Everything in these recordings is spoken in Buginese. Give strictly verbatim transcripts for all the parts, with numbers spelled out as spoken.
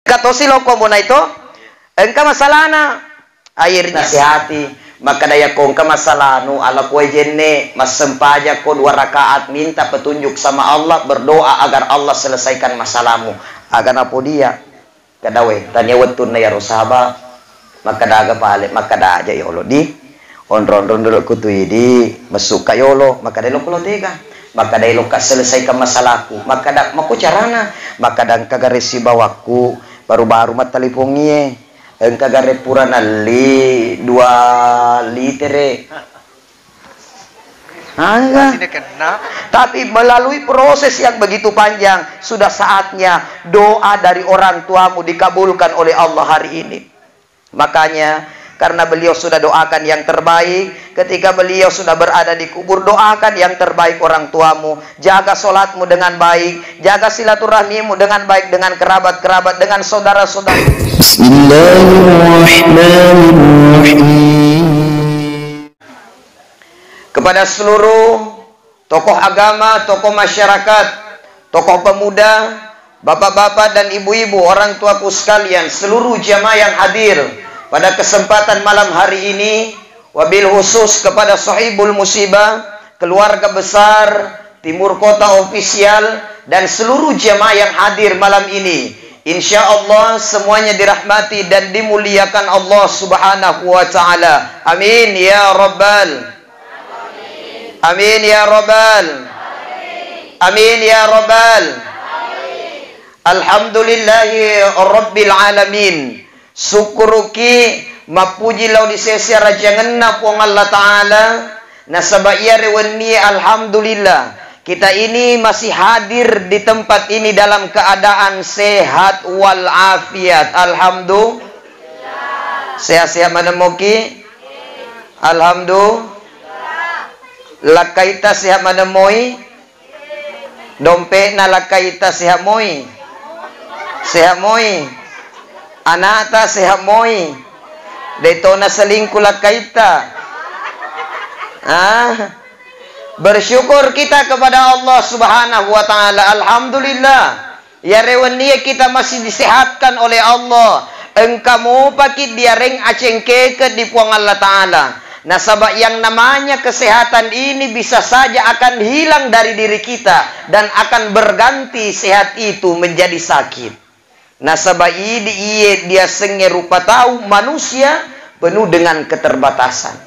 Katosi loko mona itu, engka masalahna. Akhirnya nasihati, makkada, "Yakko engka masalahnu, ala koe jenne, massempajakko dua rakaat, minta petunjuk sama Allah, berdoa agar Allah selesaikan masalahmu." Aga napodia, kadawe, tania wettunna yaro saba, makkada aga pale, makkada aja yolo di, onro-onro dulu kutu idi, messuka yolo, makkada lokko lo tega, makkada lokka selesaikan masalahku, makkada mako carana, makkada engka gare sibawakku, baru-baru mattalipongie. Engka gare pura nalli dua litere. Aga. Masih dikenna. Tapi melalui proses yang begitu panjang, sudah saatnya doa dari orang tuamu dikabulkan oleh Allah hari ini. Makanya, karena beliau sudah doakan yang terbaik, ketika beliau sudah berada di kubur, doakan yang terbaik orang tuamu. Jaga sholatmu dengan baik, jaga silaturahmimu dengan baik dengan kerabat-kerabat, dengan saudara-saudara. Bismillahirrahmanirrahim. Kepada seluruh tokoh agama, tokoh masyarakat, tokoh pemuda, bapak-bapak dan ibu-ibu, orang tuaku sekalian, seluruh jamaah yang hadir pada kesempatan malam hari ini, wabil khusus kepada sahibul musibah, keluarga besar Timur Kota Official, dan seluruh jamaah yang hadir malam ini. Insya Allah semuanya dirahmati dan dimuliakan Allah Subhanahu wa Ta'ala. Amin ya Rabbal. Amin ya Rabbal. Amin ya Rabbal. Alhamdulillahi Rabbil Alamin. Sukkuruki, mappuji lao di sese arajangenna Puang Allah Ta'ala, nasaba iyare wennie, alhamdulillah, kita ini masih hadir di tempat ini dalam keadaan sehat wal afiat. Alhamdulillah. Sehat-sehat manemmoki? Alhamdulillah. Lakkaita sehat manemmoi? Dompe'na lakkaita sehat moi? Sehat moi. Anakta sehat moi? De'tona selingkuh lakkaita? Ah? Bersyukur kita kepada Allah Subhanahu wa Ta'ala. Alhamdulillah. Iyare wennie kita masih disehatkan oleh Allah, engka mopaki diareng acengkeke di Puang Allah Ta'ala. Nasaba yang namanya kesehatan ini bisa saja akan hilang dari diri kita dan akan berganti sehat itu menjadi sakit. Nasaba idi iye diasengnge rupa tau, manusia, penuh dengan keterbatasan.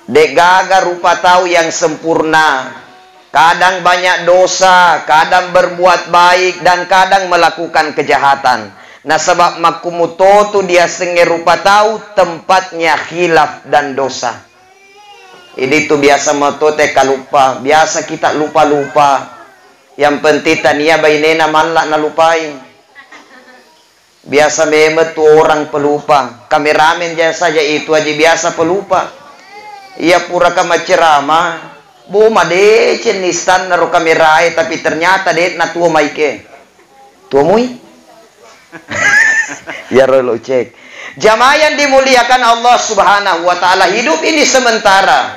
De'gaga rupa tau yang sempurna. Kadang banyak dosa, kadang berbuat baik, dan kadang melakukan kejahatan. Nasaba makkumutotu diasengnge rupa tau, tempatnya khilaf dan dosa. Idi tu biasa matote kaluppa, biasa kita lupa-lupa. Yang penting tania bainena malla nalupai. Biasa memang tu orang pelupa. Kameramen ja saja itu aja biasa pelupa. Iya pura ka macerama, bo madeceng ni standar kamerae, tapi ternyata de'na tuo maike. Tuo mui? Iyaro lo cek. Jamaah yang dimuliakan Allah Subhanahu wa Ta'ala, hidup ini sementara.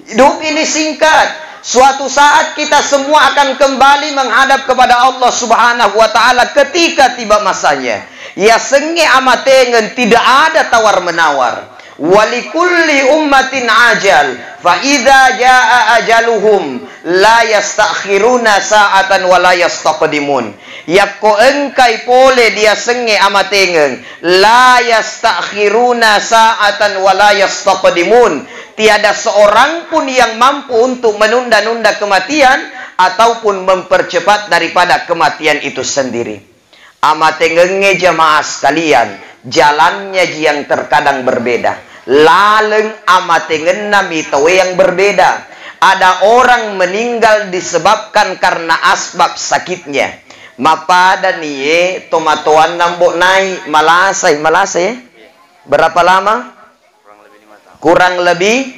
Hidup ini singkat. Suatu saat kita semua akan kembali menghadap kepada Allah Subhanahu wa Ta'ala ketika tiba masanya. Yasengnge amatengeng tidak ada tawar-menawar. Walikulli ummatin ajal, fa idza jaa ajaluhum la yastakhiruna sa'atan wa la yastaqdimun. Yakko engkai pole diasengnge amatengeng, la yastakhiruna sa'atan wa la yastaqdimun. Tiada seorang pun yang mampu untuk menunda-nunda kematian ataupun mempercepat daripada kematian itu sendiri. Amatengengnge jamaah sekalian, jalannya ji yang terkadang berbeda. Laleng amatengenna mitoe yang berbeda. Ada orang meninggal disebabkan karena asbab sakitnya. Mapadani ye tomatoanna mbok nai, malasai, malasai. Berapa lama? Kurang lebih,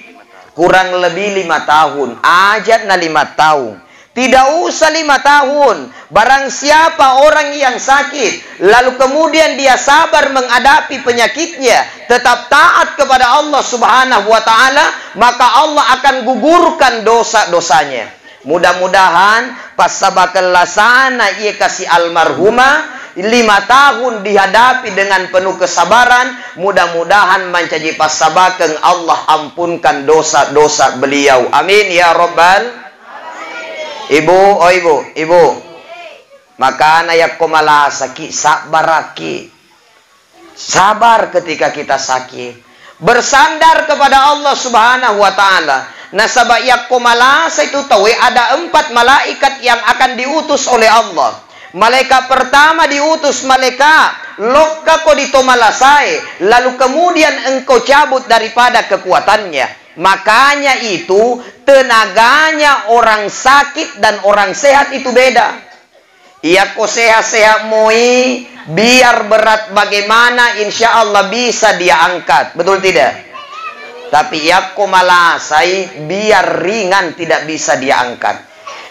kurang lebih lima tahun. Aja'na lima tahun. Tidak usah lima tahun. Barang siapa orang yang sakit, lalu kemudian dia sabar menghadapi penyakitnya, tetap taat kepada Allah Subhanahu wa Ta'ala, maka Allah akan gugurkan dosa-dosanya. Mudah-mudahan passabakeng lasana iye kasi almarhumah, Lima tahun dihadapi dengan penuh kesabaran, mudah-mudahan mancaji passabakeng Allah ampunkan dosa-dosa beliau. Amin ya rabbal. Ibu, oh ibu, ibu. Makana yakko malasaki, sabbaraki. Sabar ketika kita sakit. Bersandar kepada Allah Subhanahu wa Ta'ala. Nasaba yakko malasa itu tauwe, ada empat malaikat yang akan diutus oleh Allah. Malaikat pertama diutus, malaikat, lokkako di to malasae, lalu kemudian engkau cabut daripada kekuatannya. Makanya itu, tenaganya orang sakit dan orang sehat itu beda. Iyakko sehat-sehat moi, biar berat bagaimana, insya Allah bisa dia angkat. Betul tidak? Tapi iyakko malasai, biar ringan tidak bisa dia angkat.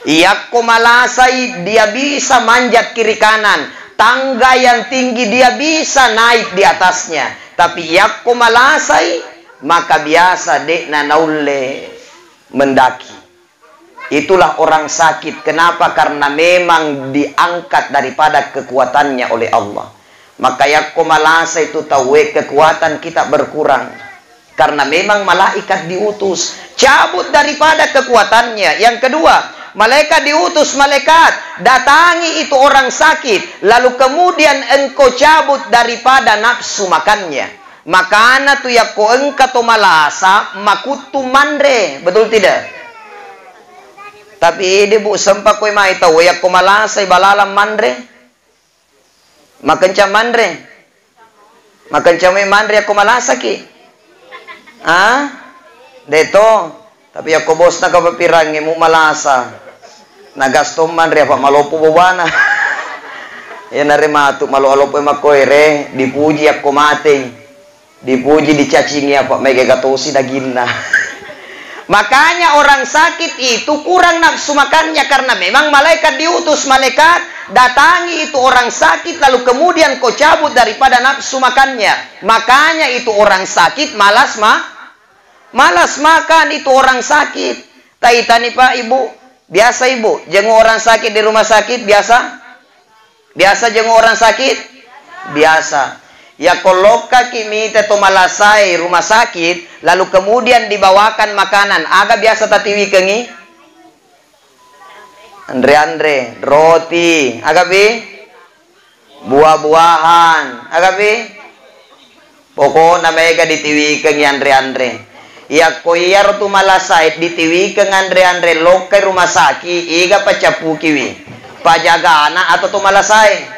Iyakko malasai, dia bisa manjat kiri kanan. Tangga yang tinggi dia bisa naik di atasnya. Tapi iyakko malasai, maka biasa de'na naulle mendaki. Itulah orang sakit. Kenapa? Karena memang diangkat daripada kekuatannya oleh Allah. Maka yakko malasa itu tauwe, kekuatan kita berkurang. Karena memang malaikat diutus. Cabut daripada kekuatannya. Yang kedua, malaikat diutus, malaikat, datangi itu orang sakit, lalu kemudian engkau cabut daripada nafsu makannya. Makana tu yakko engka to malasa, makuttu manre. Betul tidak? Tapi idi, Bu, sempa koe mai tau yakko malasai balalang manre? Makencang manre? Makencang mai manre yakko malasaki? Ah? De to. Tapi yakko bosna kapapirangnge mu malasa. Nagas to manre apa maloppo bobana. Iyanare matu malo-, aloppoi makkoere, dipuji yakko matei. Dipuji, dicacingi, apa maega tosi daginna. Makanya orang sakit itu kurang nafsu makannya karena memang malaikat diutus, malaikat datangi itu orang sakit lalu kemudian kau cabut daripada nafsu makannya. Makanya itu orang sakit malas ma-, malas makan itu orang sakit. Taitani, Pak, Ibu, biasa Ibu jenguk orang sakit di rumah sakit, biasa? Biasa jenguk orang sakit? Biasa. Yakko lokkaki mita to malasae rumah sakit, lalu kemudian dibawakan makanan, aga biasa tatiwikengi? Anre-anre, roti, agapi? Buah-buahan, agapi? Pokokna maega ditiwikengi anre-anre. Yakko iyaro tu malasae ditiwikeng anre-anre lokkai rumah sakit, iga pacappukiwi? Pajagana atau to malasae?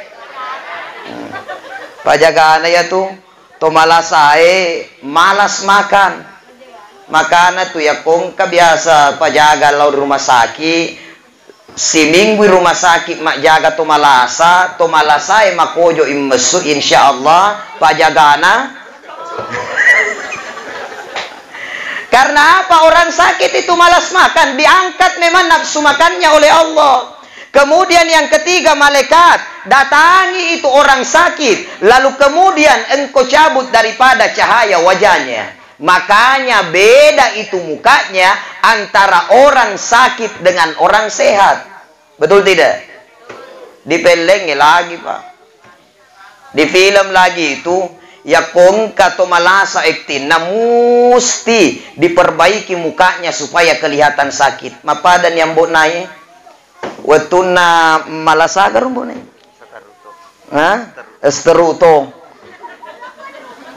Hmm. Pajagana iyatu, to malasae malas makan. Makana tu yakko engka biasa pajaga lao ri rumah sakit, siminggu i rumah sakit majjaga to malasa, to malasae makojo i messu, insya Allah pajagana. Karena apa? Orang sakit itu malas makan, diangkat memang nafsu makannya oleh Allah. Kemudian yang ketiga, malaikat datangi itu orang sakit, lalu kemudian engkau cabut daripada cahaya wajahnya. Makanya beda itu mukanya antara orang sakit dengan orang sehat. Betul tidak? Dipellengi lagi, Pak. Di film lagi itu, yakko engka to malasa aktingna, musti diperbaiki mukanya supaya kelihatan sakit. Mapadani ambo nae? Wettunna malasa garung, Bu, nae? Ha? Esteru to.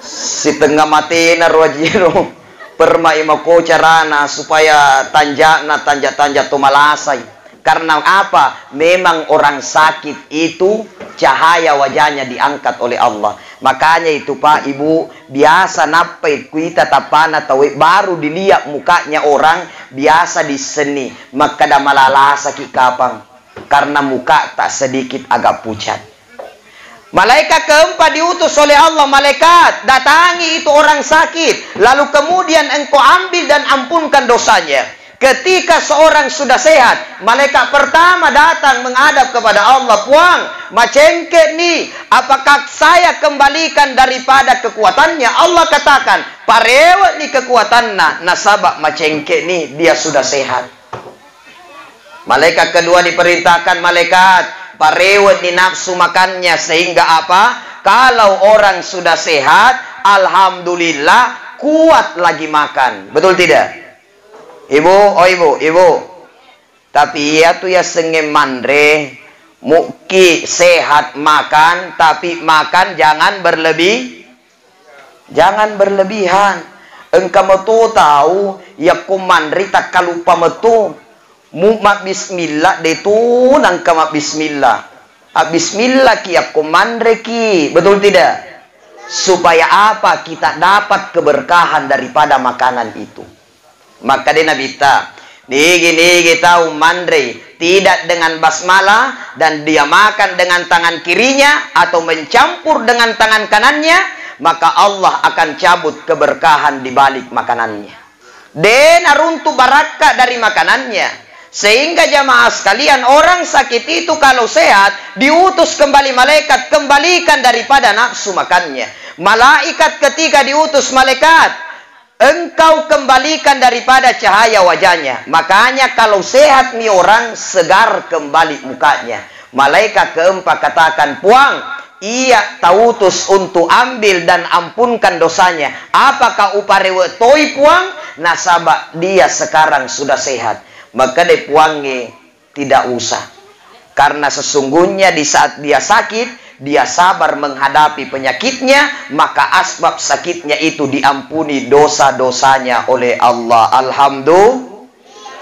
Sitengnga matena ro ajiro. Permai mako carana supaya tanja'na, tanja-tanja to malasai. Karena apa? Memang orang sakit itu cahaya wajahnya diangkat oleh Allah. Makanya itu, Pak, Ibu, biasa nappai kuita tappana tauwe, baru dilihat mukanya orang, biasa dissenni makkeda malalasaki kapang. Karena mukata sedikit agak pucat. Malaikat keempat diutus oleh Allah, malaikat, datangi itu orang sakit, lalu kemudian engkau ambil dan ampunkan dosanya. Ketika seorang sudah sehat, malaikat pertama datang menghadap kepada Allah, "Puang, macengke ni, apakah saya kembalikan daripada kekuatannya?" Allah katakan, "Parewe ni kekuatanna, nasaba macengke ni, dia sudah sehat." Malaikat kedua diperintahkan, malaikat, Parewe'ni nafsu makannya sehingga apa? Kalau orang sudah sehat, alhamdulillah, kuat lagi makan. Betul tidak? Ibu, oh ibu, ibu. Tapi iyatu yasengnge manre, mukki sehat makan, tapi makan jangan berlebih, jangan berlebihan. Engka meto tau yakko manre takkalupa meto. Mu mabbismillah, de tu nangka mabbismillah. Abbismillah ki yakko manre ki. Betul tidak? Supaya apa? Kita dapat keberkahan daripada makanan itu. Makkeda Nabitta, nigi-nigi tau manrei tidak dengan basmalah dan dia makan dengan tangan kirinya atau mencampur dengan tangan kanannya, maka Allah akan cabut keberkahan di balik makanannya. De naruntu barakka dari makanannya. Sehingga jamaah sekalian, orang sakit itu kalau sehat, diutus kembali malaikat, kembalikan daripada nafsu makannya. Malaikat ketika diutus malaikat, engkau kembalikan daripada cahaya wajahnya. Makanya kalau sehat mi orang, segar kembali mukanya. Malaikat keempat katakan, Puang, iya tautus untuk ambil dan ampunkan dosanya. Apakah uparewe toi, Puang? Nasaba dia sekarang sudah sehat. Makkeda Puangnge, tidak usah. Karena sesungguhnya di saat dia sakit, dia sabar menghadapi penyakitnya, maka asbab sakitnya itu diampuni dosa-dosanya oleh Allah. Alhamdulillah.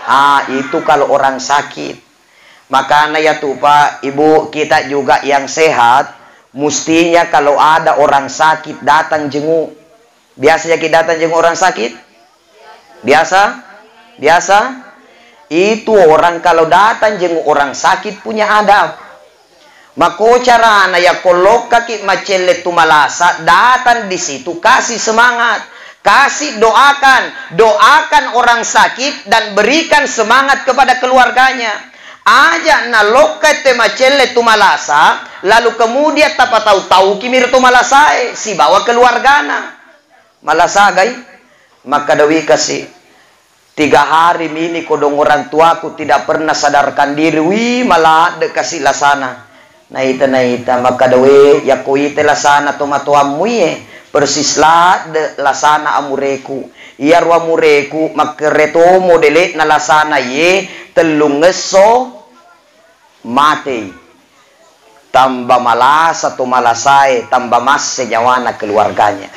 Ah, itu kalau orang sakit. Makana ya tu, Pak, Ibu, kita juga yang sehat, mustinya kalau ada orang sakit, datang jenguk. Biasa jaki datang jenguk orang sakit? Biasa? Biasa? Itu orang kalau datang jenguk orang sakit punya adab. Mako carana, yakko lokkaki macelle tu malasa, datang di situ, kasih semangat, kasih doakan, doakan orang sakit dan berikan semangat kepada keluarganya. Aja nalokka te macelle tu malasa, lalu kemudian tapatau-tauki mi ro tu malasae sibawa keluargana. Malasagai? Makkadawi kasi, tiga hari mini kodong orang tuaku tidak pernah sadarkan diri. Wih, maladde kasi lasana. Naita-naita makkadawe, yakko ite lasana tomatoammu iye, persis ladde lasana amureku. Iyaro amureku makkere tomo dele'na lasana iye, tellungngesso matei. Tamba malasa to malasae, tamba masse nyawana keluarganya.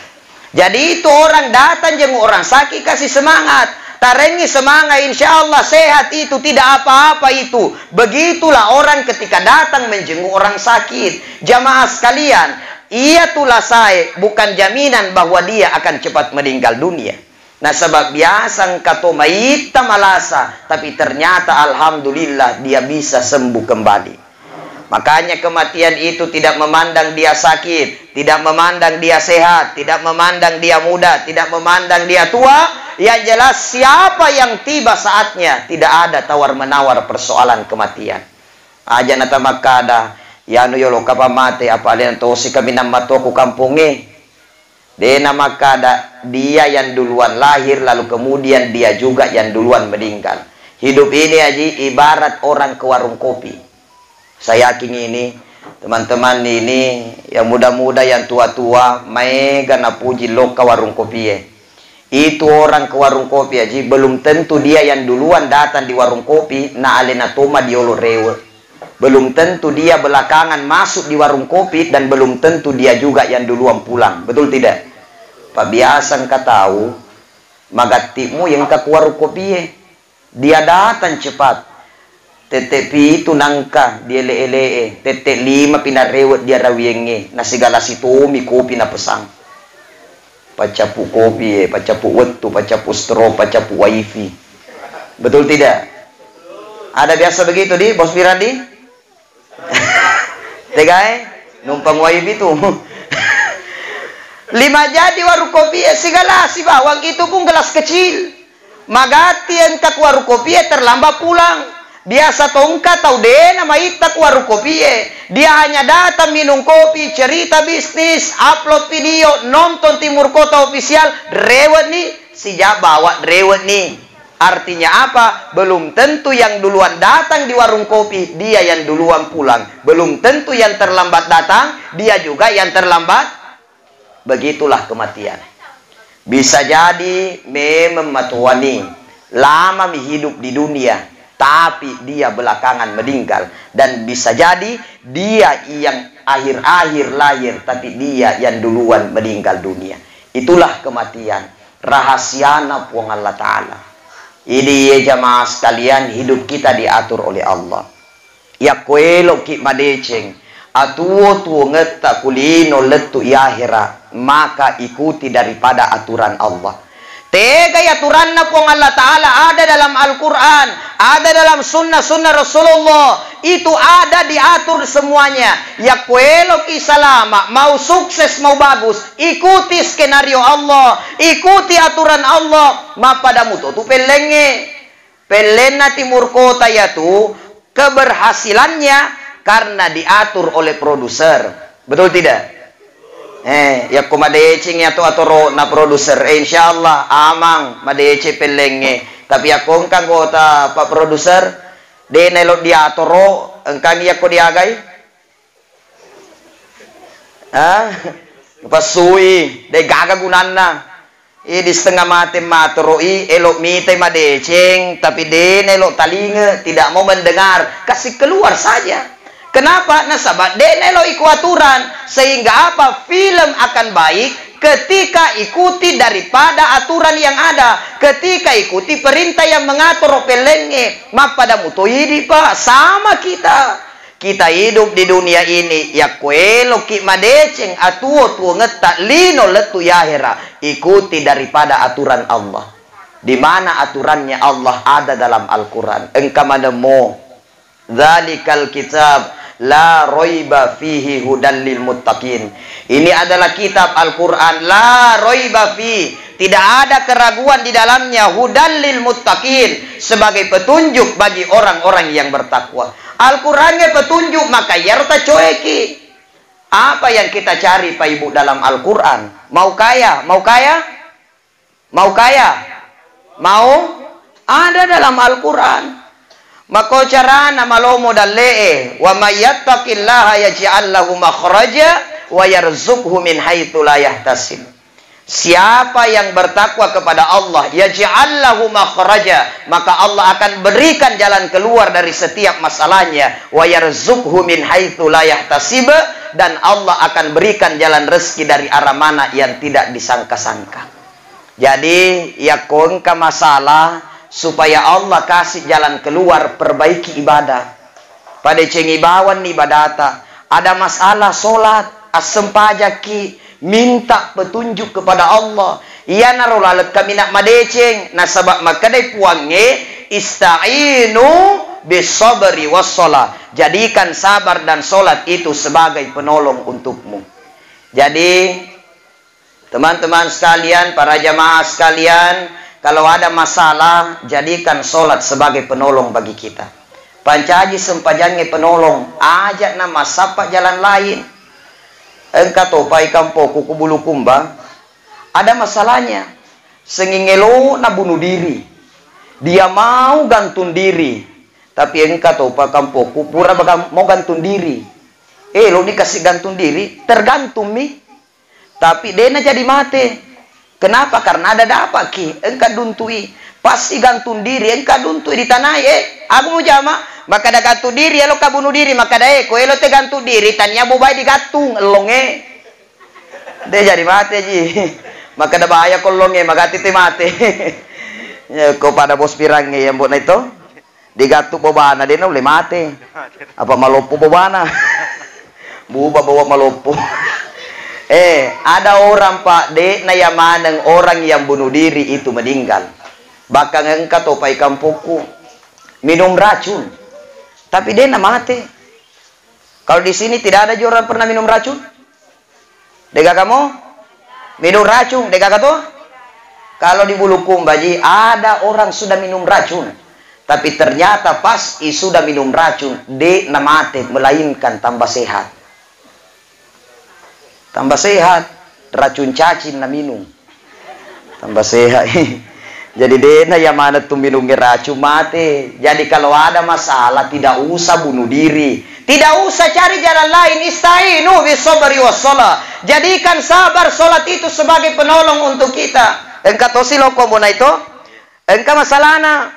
Jadi itu orang datang jenguk orang sakit, kasih semangat. Tarengi semangat, insya Allah sehat itu, tidak apa-apa itu. Begitulah orang ketika datang menjenguk orang sakit. Jamaah sekalian, iya tu lasae bukan jaminan bahwa dia akan cepat meninggal dunia. Nasaba biasa engka to maitta malasa, tapi ternyata alhamdulillah dia bisa sembuh kembali. Makanya kematian itu tidak memandang dia sakit, tidak memandang dia sehat, tidak memandang dia muda, tidak memandang dia tua. Yang jelas siapa yang tiba saatnya, tidak ada tawar-menawar persoalan kematian. Aja natamakkada, yanu yolo kapang mate, apa alena tosi kaminang matoa ku kampongnge. De namakkada dia yang duluan lahir lalu kemudian dia juga yang duluan meninggal. Hidup ini, Haji, ibarat orang ke warung kopi. Saya yakin ini, teman-teman ini, yang muda-muda, yang tua-tua, maega napuji lokka warung kopie. Itu orang ke warung kopi, Haji, belum tentu dia yang duluan datang di warung kopi, na alena toma diolo rewe. Belum tentu dia belakangan masuk di warung kopi dan belum tentu dia juga yang duluan pulang. Betul tidak? Pabiasa engka tau, magattimu yang engka ku warung kopie. Dia datang cepat. Tette pitu nangka diele-elee, tette lima pinarewe dia rawiengnge, nasigala sitomi kopi napesang. Paccapu kopi, eh, paccapu wettu, paccapu stro, paccapu wifi. Betul tidak? Ada biasa begitu di Bos Firandi? Tegae? Numpang wifi tu. Lima jadi warung kopi, eh, sigala sibawang itu pun gelas kecil. Magatti engka ku warung kopie terlambat pulang. Biasa to engka tau de namaitta ku warung kopie. Dia hanya datang minum kopi, cerita bisnis, upload video, nonton Timur Kota Official, rewetni, sija bawa rewetni. Artinya apa? Belum tentu yang duluan datang di warung kopi, dia yang duluan pulang. Belum tentu yang terlambat datang, dia juga yang terlambat. Begitulah kematian. Bisa jadi memang matuani, lamami hidup di dunia, tapi dia belakangan meninggal. Dan bisa jadi dia yang akhir-akhir lahir, tapi dia yang duluan meninggal dunia. Itulah kematian, rahasiana Puang Allah Ta'ala. Idi ye jamaah sekalian, hidup kita diatur oleh Allah. Yakko eloki madeceng, atuwo-tuwongetta ku lino lettu i ahera, maka ikuti daripada aturan Allah. Tegai aturanna Puang Allah Ta'ala ada dalam Al-Quran, ada dalam sunnah-sunnah Rasulullah, itu ada diatur semuanya. Yakko eloki salama, mau sukses, mau bagus, ikuti skenario Allah, ikuti aturan Allah, mappada muto tu pellengnge. Pellenna Timur Kota yatu keberhasilannya karena diatur oleh produser. Betul tidak? Eh, yakko madeceng yatu atoro'na produser, eh, insya Allah amang madeceng pellengnge. Tapi yakko engka anggota Pak Produser, de' naelo diatoro, engkani yakko diagai? Ah, passui, de' gaga gunanna. Idi setengah mate matoro'i, elo mitai madeceng, tapi de' naelo talinga, tidak mau mendengar, kasih keluar saja. Kenapa? Nasaba de' naelo iko aturan, sehingga apa? Film akan baik ketika ikuti daripada aturan yang ada, ketika ikuti perintah yang mengatur pellengnge. Mappada muto idi, Pak, sama kita. Kita hidup di dunia ini, yakko eloki madeceng atuwo-tuwongetta lino lettu i ahera, ikuti daripada aturan Allah. Di mana aturannya Allah ada dalam Al-Quran? Engka maneng mo. Dzalikal kitab la raiba fihi hudal lil muttaqin. Ini adalah kitab Al-Quran, la raiba fi, tidak ada keraguan di dalamnya, hudal lil muttaqin, sebagai petunjuk bagi orang-orang yang bertakwa. Al-Qurannya petunjuk, maka iyaro tacoeki. Apa yang kita cari, Pak Ibu, dalam Al-Quran? Mau kaya? Mau kaya? Mau kaya? Mau? Ada dalam Al-Quran. Mako carana malomo dalle'e, "Wa may yattaqillaha yaj'al lahu makhraja wa yarzuqhu min haitsu la yahtasib." Siapa yang bertakwa kepada Allah, yaj'al lahu makhraja, maka Allah akan berikan jalan keluar dari setiap masalahnya, wa yarzuqhu min haitsu la yahtasib, dan Allah akan berikan jalan rezeki dari arah mana yang tidak disangka-sangka. Jadi, yakko engka masalah, supaya Allah kasih jalan keluar, perbaiki ibadah. Padecengi bawanni ibadata. Ada masalah solat, assempajakki, minta petunjuk kepada Allah. Iyanaro laleng kaminang madeceng, nasaba makkedai Puangnge, "Ista'inu bis sabri was shalah." Jadikan sabar dan solat itu sebagai penolong untukmu. Jadi, teman-teman sekalian, para jamaah sekalian, kalau ada masalah, jadikan sholat sebagai penolong bagi kita. Pancaji sempajangnge penolong, aja' na massappa jalan lain. Engka topa i kampokku ku Bulukumba, ada masalahnya. Senging elo'na bunuh diri. Dia mau gantung diri. Tapi engka topa kampokku pura baga-, mau gantung diri. Elo'ni kasi gantung diri, tergantung mi. Tapi de' na jadi mate. Kenapa? Karena ada dapa'ki, engka duntui. Pas igantung diri, engka duntui ditanai. Eh, aku mau jama, makkada gantung diri, elo ka bunuh diri, makkada, eh, ko elo te gantung diri, tania bobae digantung, ellongnge. De' jadi mate ji. Makkada bahaya ko ellongnge, magatti te mate. Ya, ko pada bos pirangnge yang buat na itu. Digattu bobana, de' naulle mate. Apa maloppo bobana? Buba bawa maloppo. Eh, ada orang, Pak, de' na ya maneng orang yang bunuh diri itu meninggal. Bahkan engka topa i kampokku minum racun. Tapi de' na mate. Kalau di sini tidak ada juga orang pernah minum racun? De'gaga mo? Minum racun, de'gaga to? Kalau di Bulukumba ji, ada orang sudah minum racun. Tapi ternyata pas i sudah minum racun, de' na mate, melainkan tambah sehat. Tambah sehat, racun cacing na minum. Tambah sehat. Jadi, dena iya maneng tu minungnge racung mate. Jadi, kalau ada masalah, tidak usah bunuh diri. Tidak usah cari jalan lain. Istainu bis sabri was shalah. Jadikan sabar, salat itu sebagai penolong untuk kita. Engka tosi lokko mona itu. Engka masalahna.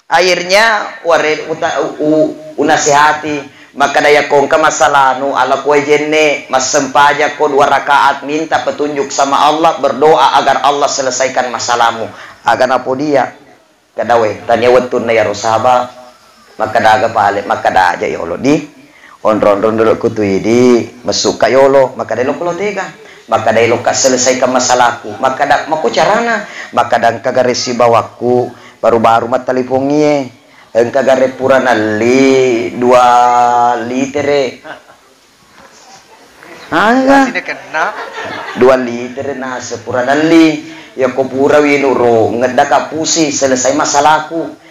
Akhirnya, ware-, uta-, u-, u-, unasehati. Makkada, "Yakko engka masalahnu, ala koe jenne, massempajakko dua rakaat, minta petunjuk sama Allah, berdoa agar Allah selesaikan masalahmu." Aga napodia? Kada we, tania wettunna iyaro saba. Makkada aga pale, makkada aja yolo di. Onro-onro dulu kutu idi, messukka yolo, makkada lokko lo tega. Makkada lokka selesaikan masalahku. Makkada, "Mako carana?" Makkada, "Engka gare sibawakku, baru-baru mattelepongie. Engka gare pura nalli dua litere." Aga? Dua litere nase pura nalli. Yakko pura winu ro, ngeddaka pusi, selesai masalahku.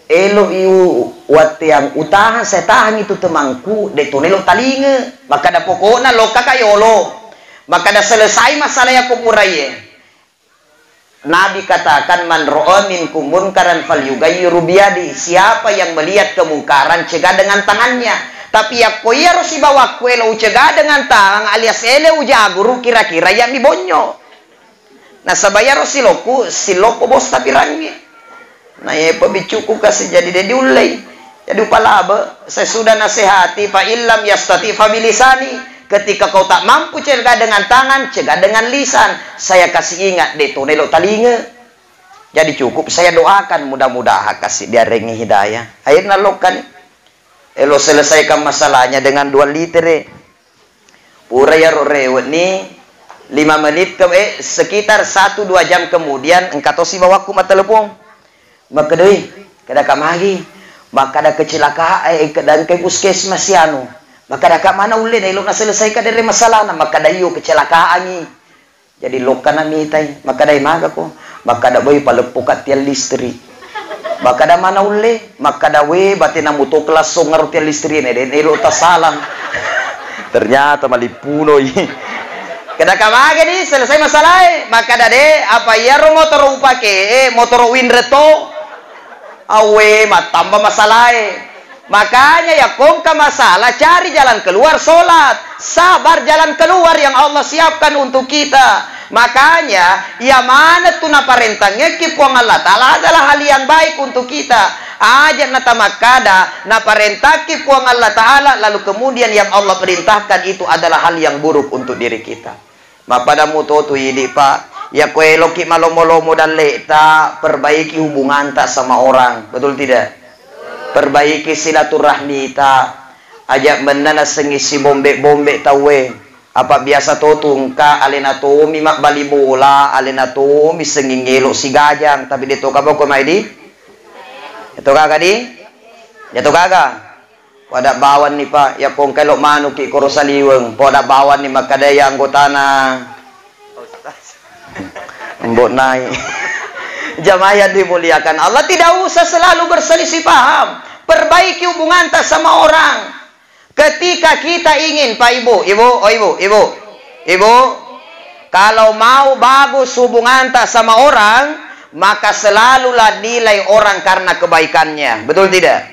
Elo iu watteang utahang, saya tahang itu temangku, de to nelo talinge. Makkada pokokna lokka ka yolo. Makkada selesai masalah yakko pura iye. Nabi katakan, "Man ra'a minkum munkaran falyughayyiru biyadi." Siapa yang melihat kemungkaran, cegah dengan tangannya. Tapi yakko iyaro sibawakku elo ucegah dengan tangan alias ele ujaguru, kira-kira iya mi bonyo. Nasaba iyaro silokku, silokko bos tapirangngi. Na iya pabiccuku kasi jadi de diullei. Jadi upalabe, saya sudah nasehati, fa illam yastati fa bilisani. Ketika kau tak mampu cegah dengan tangan, cegah dengan lisan. Saya kasih ingat, de to nelo talinge. Jadi cukup saya doakan, mudah-mudahan kasih diarengi hidayah. Akhirnya lokkani. Elo selesaikan masalahnya dengan dua litere. Pura iyaro rewe'ni, lima menit ke, eh, sekitar satu dua jam kemudian, engka to sibawakku mattelepon. Makkedai, "Kedaka magi?" Makkada, "Kecelakaan, eh, kedangkai puskesmas sianu." Makkadaka, "Mana ulle na elo naselesaikan dere masalahna?" Makkada, "Iyo, kecelakaangi." Jadi lokkana mitai, makkadai, "Magako?" Makkada, "Boi, paleppoka tiang listrik." Makkada, "Mana ulle?" Makkada, "We, batena muto kelassong aro tiang listrik ne, de elo tasalang." Ternyata malippunoi. Kedaka magani selesai masalahnya. Makkada, "De, apa iyaro motoro upake, eh, motoro winre to?" Awe, mattamba masalahnya. Makanya, yakko engka masalah, cari jalan keluar, sholat. Sabar, jalan keluar yang Allah siapkan untuk kita. Makanya, iya maneng tu naparentangekki Puang Allah Ta'ala adalah hal yang baik untuk kita. Aja' natamakkada, naparentaki Puang Allah Ta'ala, lalu kemudian yang Allah perintahkan itu adalah hal yang buruk untuk diri kita. Mappada muto tu idi, Pak. Yakko eloki malomo-lomo dalle'ta, perbaiki hubunganta sama orang. Betul tidak? Perbaiki silaturahmita. Aja' menna nasengi sibombe-bombe tauwe. Apa biasa to tu engka alena tomi mabbali bola, alena tomi senging elo sigajang, tapi de to kapa ko mai di? De to gaga di? De to gaga? Pada bawanni, Pak, yakko engka elo manuki koro saliweng, pada bawanni makkadai anggotana. Mbok nai. Jamaah yang dimuliakan Allah, tidak usah selalu berselisih paham. Perbaiki hubunganta sama orang. Ketika kita ingin, Pak Ibu, Ibu, oh Ibu, Ibu, Ibu, kalau mau bagus hubunganta sama orang, maka selalulah nilai orang karena kebaikannya. Betul tidak?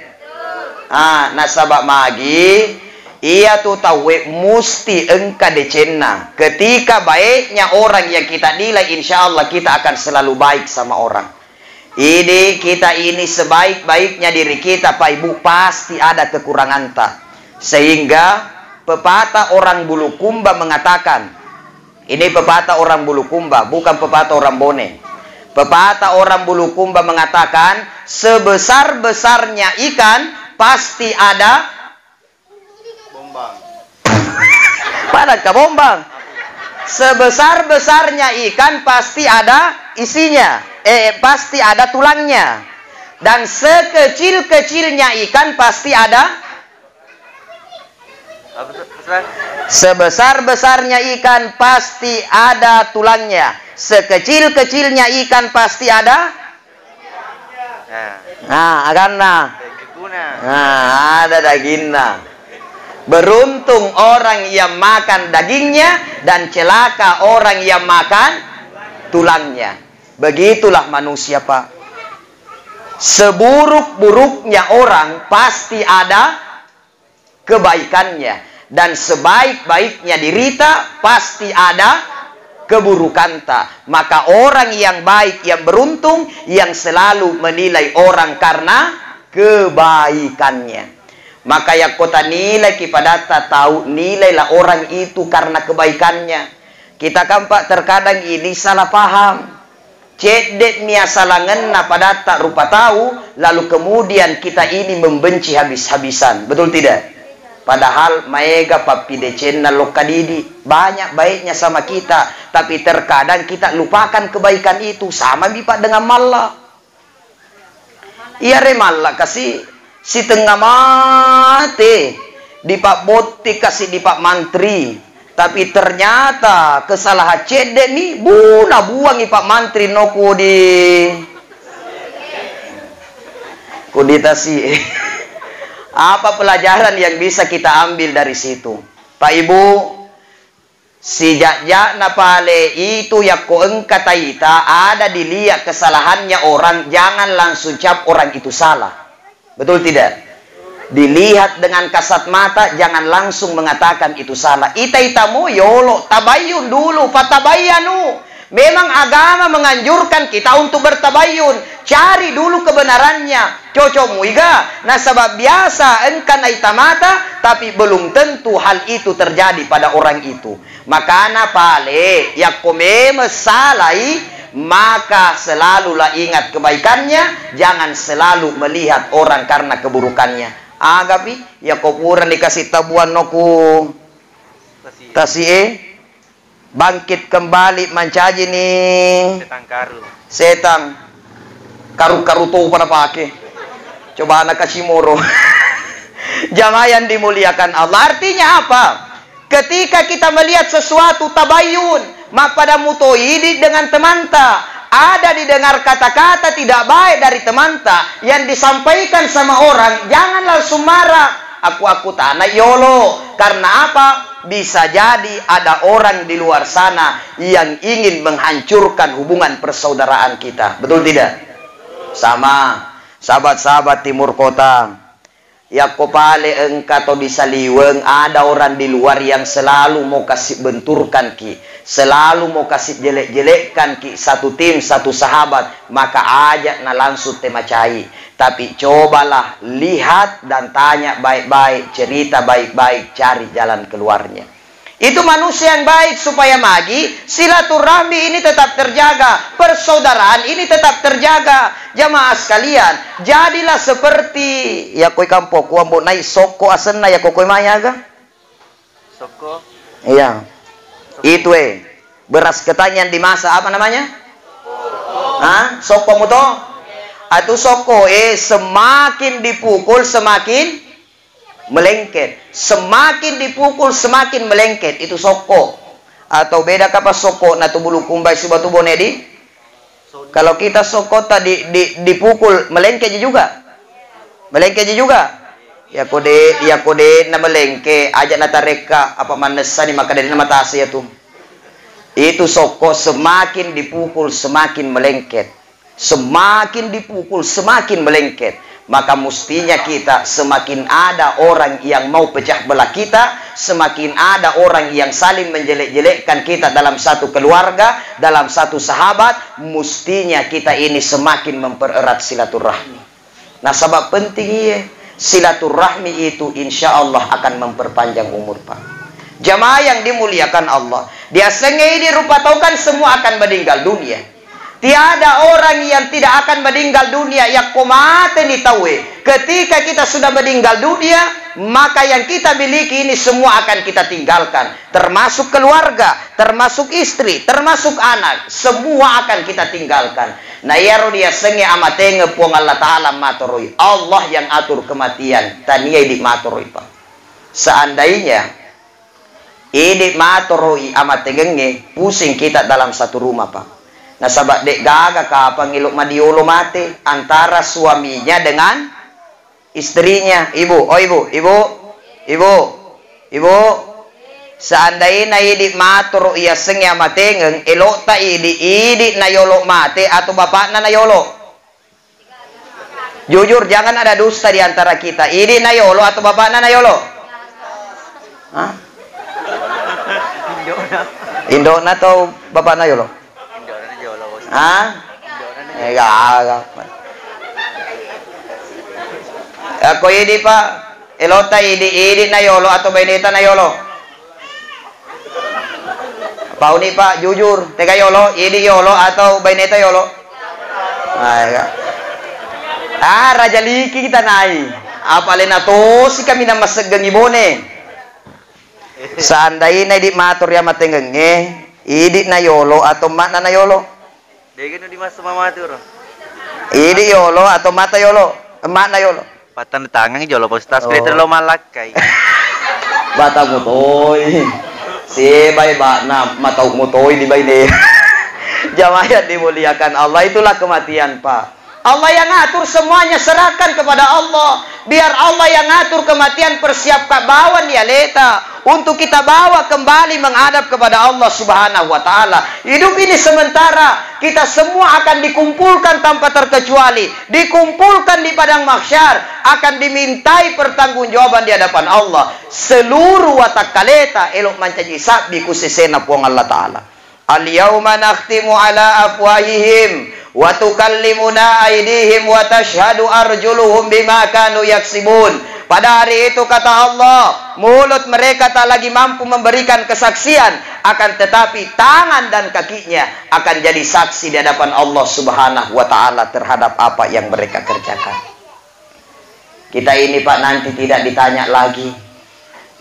Ah, nasaba magi, iya tu tauwe musti engka decenna. Ketika baiknya orang yang kita nilai, insya Allah kita akan selalu baik sama orang. Ini kita ini sebaik-baiknya diri kita, Pak Ibu, pasti ada kekuranganta. Sehingga pepatah orang Bulukumba mengatakan, ini pepatah orang Bulukumba, bukan pepatah orang Bone. Pepatah orang Bulukumba mengatakan, sebesar-besarnya ikan pasti ada Bombang. Pada engka bombang. Sebesar-besarnya ikan pasti ada isinya. Eh, pasti ada tulangnya. Dan sekecil-kecilnya ikan pasti ada Apa tu, Ustaz? Sebesar-besarnya ikan pasti ada tulangnya. Sekecil-kecilnya ikan pasti ada Nah. Nah, aganna. Dagingna. Nah, ada dagingna. Beruntung orang yang makan dagingnya dan celaka orang yang makan tulangnya. Begitulah manusia, Pak. Seburuk-buruknya orang pasti ada kebaikannya, dan sebaik-baiknya dirita pasti ada keburukanta. Maka orang yang baik, yang beruntung, yang selalu menilai orang karena kebaikannya. Maka yakko tanilaiki padatta tau, nilailah orang itu karena kebaikannya. Kita kan, Pak, terkadang ini salah paham. Cedde'mi asalangenna padatta rupa tau, lalu kemudian kita ini membenci habis-habisan. Betul tidak? Padahal maega pappidecenna lokka didi, banyak baiknya sama kita, tapi terkadang kita lupakan kebaikan itu, sama mi, Pak, dengan malla. Iyare malla kasi sitengnga mate dipabbotti kasi di Pak Mantri, tapi ternyata kesalahan cedde'ni, bu, nabuangi Pak Mantri no kodi, kodi tasi. Apa pelajaran yang bisa kita ambil dari situ, Pak Ibu? Sijak-jakna pale itu, yakko engka taita ada dilihat kesalahannya orang, jangan langsung cap orang itu salah. Betul tidak? Dilihat dengan kasat mata, jangan langsung mengatakan itu salah. Ita-itamu yolo, tabayyun dulu, fatabayyanu. Memang agama menganjurkan kita untuk bertabayyun. Cari dulu kebenarannya. Cocok muiga? Nasaba biasa engka naita mata, tapi belum tentu hal itu terjadi pada orang itu. Makana pale, yakko memeng salai, maka selalulah ingat kebaikannya, jangan selalu melihat orang karena keburukannya. Agapi, yakko purani kasi tabuan noku tasi'e, bangkit kembali mancaji ni setang karu. Setang karu-karu topa napake. Coba anak kasi moro. Jamaah yang dimuliakan Allah, artinya apa? Ketika kita melihat sesuatu, tabayyun, mappada muto idi dengan temanta. Ada didengar kata-kata tidak baik dari temanta yang disampaikan sama orang, jangan langsung marah. Aku-aku tanah yolo. Karena apa? Bisa jadi ada orang di luar sana yang ingin menghancurkan hubungan persaudaraan kita. Betul tidak? Sama. Sahabat-sahabat Timur Kota. Yakko pale engka to di saliweng, ada orang di luar yang selalu mau kasih benturkan ki, selalu mau kasih jelek-jelekkan ki satu tim, satu sahabat, maka ajak na langsung te macai. Tapi cobalah lihat dan tanya baik-baik, cerita baik-baik, cari jalan keluarnya. Itu manusia yang baik supaya magi silaturahmi ini tetap terjaga, persaudaraan ini tetap terjaga. Jamaah sekalian, jadilah seperti ya koi kampo kuambo nai sokko asenna ya kokoi mayaga. Sokko. Iya. Itu eh beras ketan yang dimasak apa namanya? Hah? Sokko muto? Atu sokko eh semakin dipukul semakin melengket. Semakin dipukul, semakin melengket. Itu sokko. Atau beda kapa sokko na tu bulu kumbai siba tu bone di? Kalau kita sokko ta di, di, dipukul, melengket ji juga. Melengket ji juga. Ya kode, ya kode na melengke, aja na tarekka apa manessa ni maka dari nama tase ya tu. Itu sokko semakin dipukul, semakin melengket. Semakin dipukul, semakin melengket. Maka mustinya kita, semakin ada orang yang mau pecah belah kita, semakin ada orang yang saling menjelek-jelekkan kita dalam satu keluarga, dalam satu sahabat, mustinya kita ini semakin mempererat silaturahmi. Nasaba penting iye, silaturahmi itu insya Allah akan memperpanjang umur, Pak. Jamaah yang dimuliakan Allah, diasengnge idi rupa tau kan semua akan meninggal dunia. Tiada orang yang tidak akan meninggal dunia. Yakko mateni tauwe, ketika kita sudah meninggal dunia, maka yang kita miliki ini semua akan kita tinggalkan, termasuk keluarga, termasuk istri, termasuk anak, semua akan kita tinggalkan. Na iyaro diasengnge amatengeng Puang Allah Ta'ala matoroi. Allah yang atur kematian, tania idi matoroi, Pak. Seandainya idi matoroi amatengengnge, pusing kita dalam satu rumah, Pak. Nasaba de gaga kapang elo madiolo mate antara suaminya dengan istrinya. Ibu, oh ibu, ibu, ibu, ibu. Seandaina idi matoro iyasengnge amatengeng, elokta idi, idi nayolo mate atau bapakna nayolo? Jujur, jangan ada dusta di antara kita. Idi na yolo atau bapakna na yolo? Hah? Indokna atau bapakna yolo? Hah? Eh, gak, gak. Ako idi, Pak, elota idi, idi na yolo atau baineta na yolo? Pauni, Pak, jujur, tega yolo, idi yolo atau baineta yolo? Ah, ya. Ah, raja liki kita nai. Apa lena tosi kami na maseggengi bone. Seandaina idi matur ya matengengnge, idi na yolo atau makna na yolo? Dega nu dimasa mamatur. Idi yolo atau mata yolo? Makna yolo. Patanda tangan jolo, Pak Ustaz. Oh. Kita lo malakkai. Mata mutoi. Si bai bakna, mata mutoi di baine. Jamaah yang dimuliakan Allah, itulah kematian, Pak. Allah yang ngatur semuanya, serahkan kepada Allah. Biar Allah yang ngatur kematian, persiapkan bawan ya leta untuk kita bawa kembali menghadap kepada Allah Subhanahu wa Ta'ala. Hidup ini sementara, kita semua akan dikumpulkan tanpa terkecuali, dikumpulkan di padang mahsyar, akan dimintai pertanggungjawaban di hadapan Allah. Seluruh watakkaleta elo mancaji sabbi ku sesena Puang Allah Ta'ala. Al-yauma nakhtimu ala afwahihim wa tukallimuna aidihim wa tashhadu arjuluhum bima kanu yaksibun. Pada hari itu, kata Allah, mulut mereka tak lagi mampu memberikan kesaksian, akan tetapi tangan dan kakinya akan jadi saksi di hadapan Allah Subhanahu wa Ta'ala terhadap apa yang mereka kerjakan. Kita ini, Pak, nanti tidak ditanya lagi,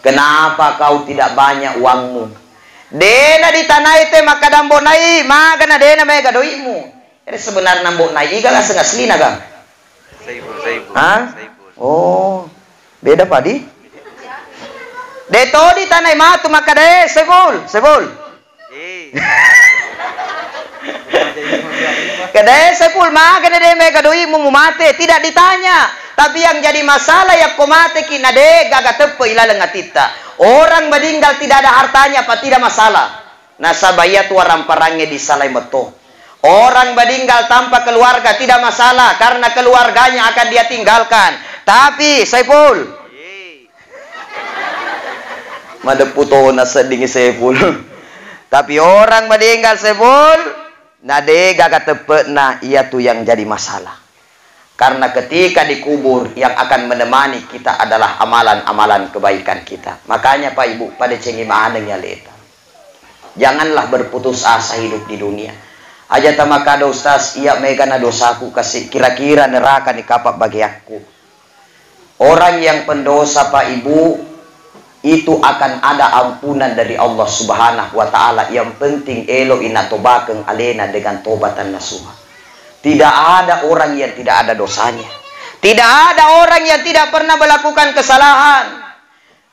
"Kenapa kau tidak banyak uangmu?" Dena ditanai te makkadang bonai, magana dena mega doi'mu. Jadi sebenarnya bonai iga aseng aslina, Kang? Saiful, Saiful. Hah? Saiful. Oh, beda padi? De to ditanai matu makkada, "Eh, Saiful, Saiful." Eh. Kedae Saiful, magana de mega doi'mu mumate, tidak ditanya. Tapi yang jadi masalah, yakko mateki na de gaga teppe ilaleng atitta. Orang meninggal tidak ada hartanya apa tidak masalah. Nasaba iya tu waramparangnge disalai metto. Orang meninggal tanpa keluarga tidak masalah karena keluarganya akan dia tinggalkan. Tapi Saiful, madeppu tona sedding Saiful. Tapi orang meninggal Saiful, na de gaga teppe'na, iya tu yang jadi masalah. Karena ketika dikubur, yang akan menemani kita adalah amalan-amalan kebaikan kita. Makanya, Pak Ibu, pada cengi maneng ya leta. Janganlah berputus asa hidup di dunia. Aja tamakada, "Ustaz, iya mega na dosaku kasi, kira-kira neraka ni kapa bagiakku." Orang yang pendosa, Pak Ibu, itu akan ada ampunan dari Allah Subhanahu wa Ta'ala. Yang penting eloi natobakeng alena dengan tobatan nasuha. Tidak ada orang yang tidak ada dosanya. Tidak ada orang yang tidak pernah melakukan kesalahan.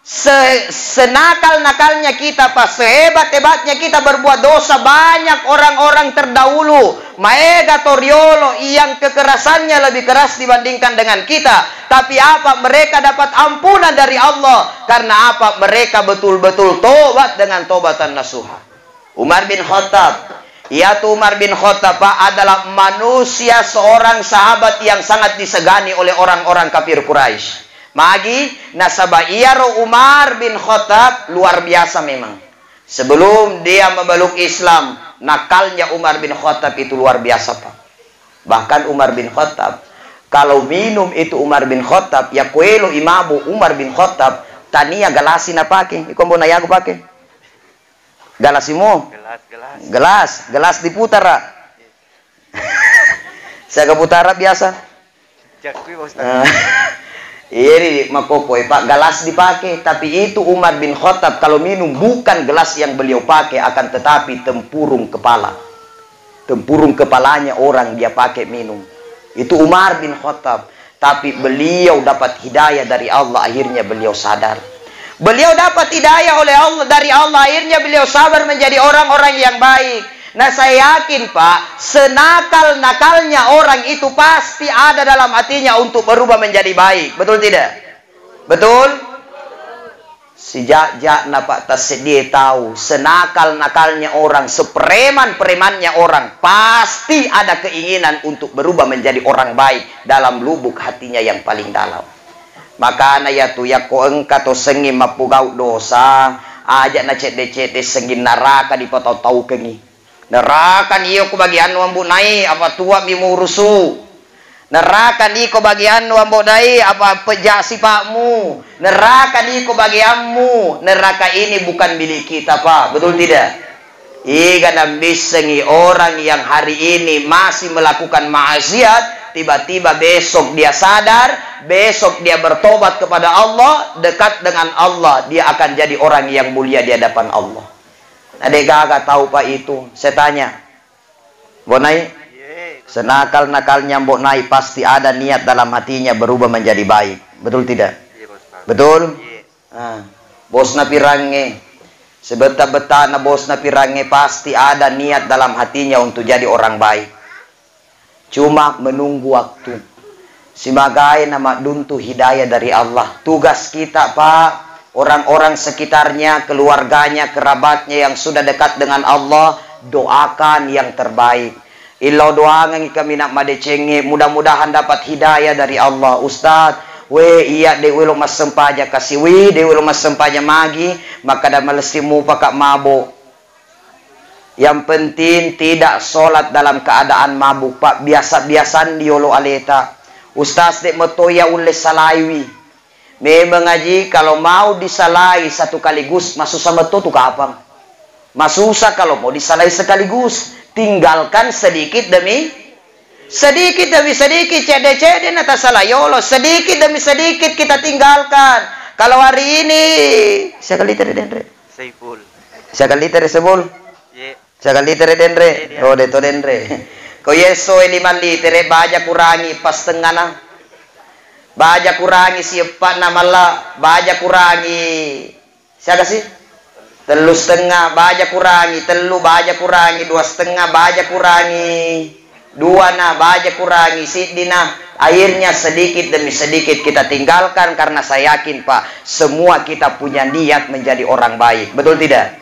Se-, senakal-nakalnya kita, Pak, sehebat-hebatnya kita berbuat dosa, banyak orang-orang terdahulu, maega to riolo yang kekerasannya lebih keras dibandingkan dengan kita. Tapi apa? Mereka dapat ampunan dari Allah. Karena apa? Mereka betul-betul tobat dengan tobatan nasuha. Umar bin Khattab. Iyatu Umar bin Khattab, Pak, adalah manusia, seorang sahabat yang sangat disegani oleh orang-orang kafir Quraisy. Magi? Nasaba iyaro Umar bin Khattab luar biasa memang. Sebelum dia memeluk Islam, nakalnya Umar bin Khattab itu luar biasa, Pak. Bahkan Umar bin Khattab, kalau minum itu Umar bin Khattab, ya kuelo imabu Umar bin Khattab, tania galasi napake, iko mbona yago pake. Galasimu? Gelas, gelas. Gelas, gelas diputara. Siaga putara biasa? Jakkui, Pak Ustaz. Eh, iya, di makkokkoe, Pak, gelas dipake. Tapi itu Umar bin Khattab kalau minum bukan gelas yang beliau pakai, akan tetapi tempurung kepala. Tempurung kepalanya orang dia pakai minum. Itu Umar bin Khattab. Tapi beliau dapat hidayah dari Allah, akhirnya beliau sadar. Beliau dapat hidayah oleh Allah, dari Allah, akhirnya beliau sabar menjadi orang-orang yang baik. Nah, saya yakin, Pak, senakal-nakalnya orang itu pasti ada dalam hatinya untuk berubah menjadi baik. Betul tidak? Betul? Sejak-jakna, Pak, tasseddie tau, senakal-nakalnya orang, sepreman-premannya orang, pasti ada keinginan untuk berubah menjadi orang baik dalam lubuk hatinya yang paling dalam. Makana iyatu, yakko engka to sengnging mappugau dosa, aja' nacedde-cedde sengnging naraka dipatau-taukengngi. Neraka ni iko bagiannu, Ambo Nai, apa tuami murusu. Neraka ni iko bagiannu, Ambo Nai, apa pejja sipa'mu. Neraka ni iko bagianmu. Neraka ini bukan milik kita, Pak. Betul tidak? Iga nambissengi orang yang hari ini masih melakukan maksiat, tiba-tiba besok dia sadar, besok dia bertobat kepada Allah, dekat dengan Allah, dia akan jadi orang yang mulia di hadapan Allah. Na de' gaga tau, Pak, itu. Saya tanya, Mbok Nai, senakal-nakalnya Mbok Nai pasti ada niat dalam hatinya berubah menjadi baik. Betul tidak? Betul? Ah, bosna pirangnge, sebetta-bettana bosna pirangnge pasti ada niat dalam hatinya untuk jadi orang baik. Cuma menunggu waktu. Simagae na madduntu hidayah dari Allah. Tugas kita, Pak, orang-orang sekitarnya, keluarganya, kerabatnya yang sudah dekat dengan Allah, doakan yang terbaik. Illau doangengngi kaminang madecengnge, mudah-mudahan dapat hidayah dari Allah. Ustaz, we, iya de' welo massempajang kasiwi, de' welo massempajang magi, makkada malessi mupaka mabo. Yang penting tidak sholat dalam keadaan mabuk, Pak. Biasa-biasan diolo aleta. Ustaz, de' metto iya ulle salaiwi. Memang, Aji, kalau mau disalai satu kaligus, masusa metto tu kapang. Masusa kalau mau disalai sekaligus. Tinggalkan sedikit demi sedikit demi sedikit, cedde-cedde na tasalai yolo, sedikit demi sedikit kita tinggalkan. Kalau hari ini, siaga litere denre? Saiful. Siaga litere sebol? Ye. Siaga litere denre? Ye, dia. Oh, de' to denre. Ko yeso e lima litere, baja kurangi pastengana. Baja kurangi sieppa'na malla, baja kurangi siaga si? Tellu setengah, baja kurangi tellu, baja kurangi dua setengah, baja kurangi dua na, baja kurangi siddi na. Akhirnya sedikit demi sedikit kita tinggalkan karena saya yakin, Pak, semua kita punya niat menjadi orang baik. Betul tidak?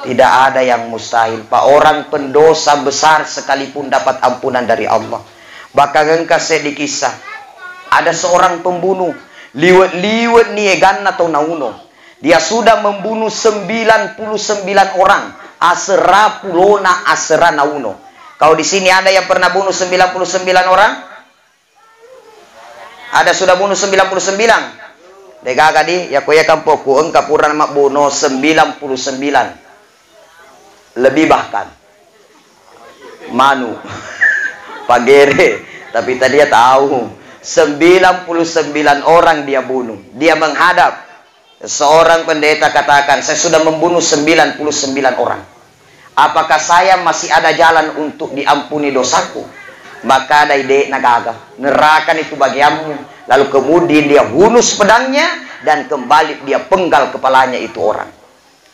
Tidak ada yang mustahil, Pak. Orang pendosa besar sekalipun dapat ampunan dari Allah. Bahkan engka seddi kisah. Ada seorang pembunuh, liwet-liwet ni eganna tau nauno. Dia sudah membunuh sembilan puluh sembilan orang, asera pulona asera nauno. Kau di sini ada yang pernah bunuh sembilan puluh sembilan orang? Ada sudah bunuh sembilan puluh sembilan? Degaga di, ya ko iya kampokku engka pura mabbuno sembilan puluh sembilan. Lebih bahkan. Manu. Pagere. Tapi tadi ya tahu. Sembilan puluh sembilan orang dia bunuh. Dia menghadap. Seorang pendeta katakan, "Saya sudah membunuh sembilan puluh sembilan orang. Apakah saya masih ada jalan untuk diampuni dosaku?" Maka dai de' nagaga. Neraka itu bagianmu. Lalu kemudian dia hunus pedangnya dan kembali dia penggal kepalanya itu orang.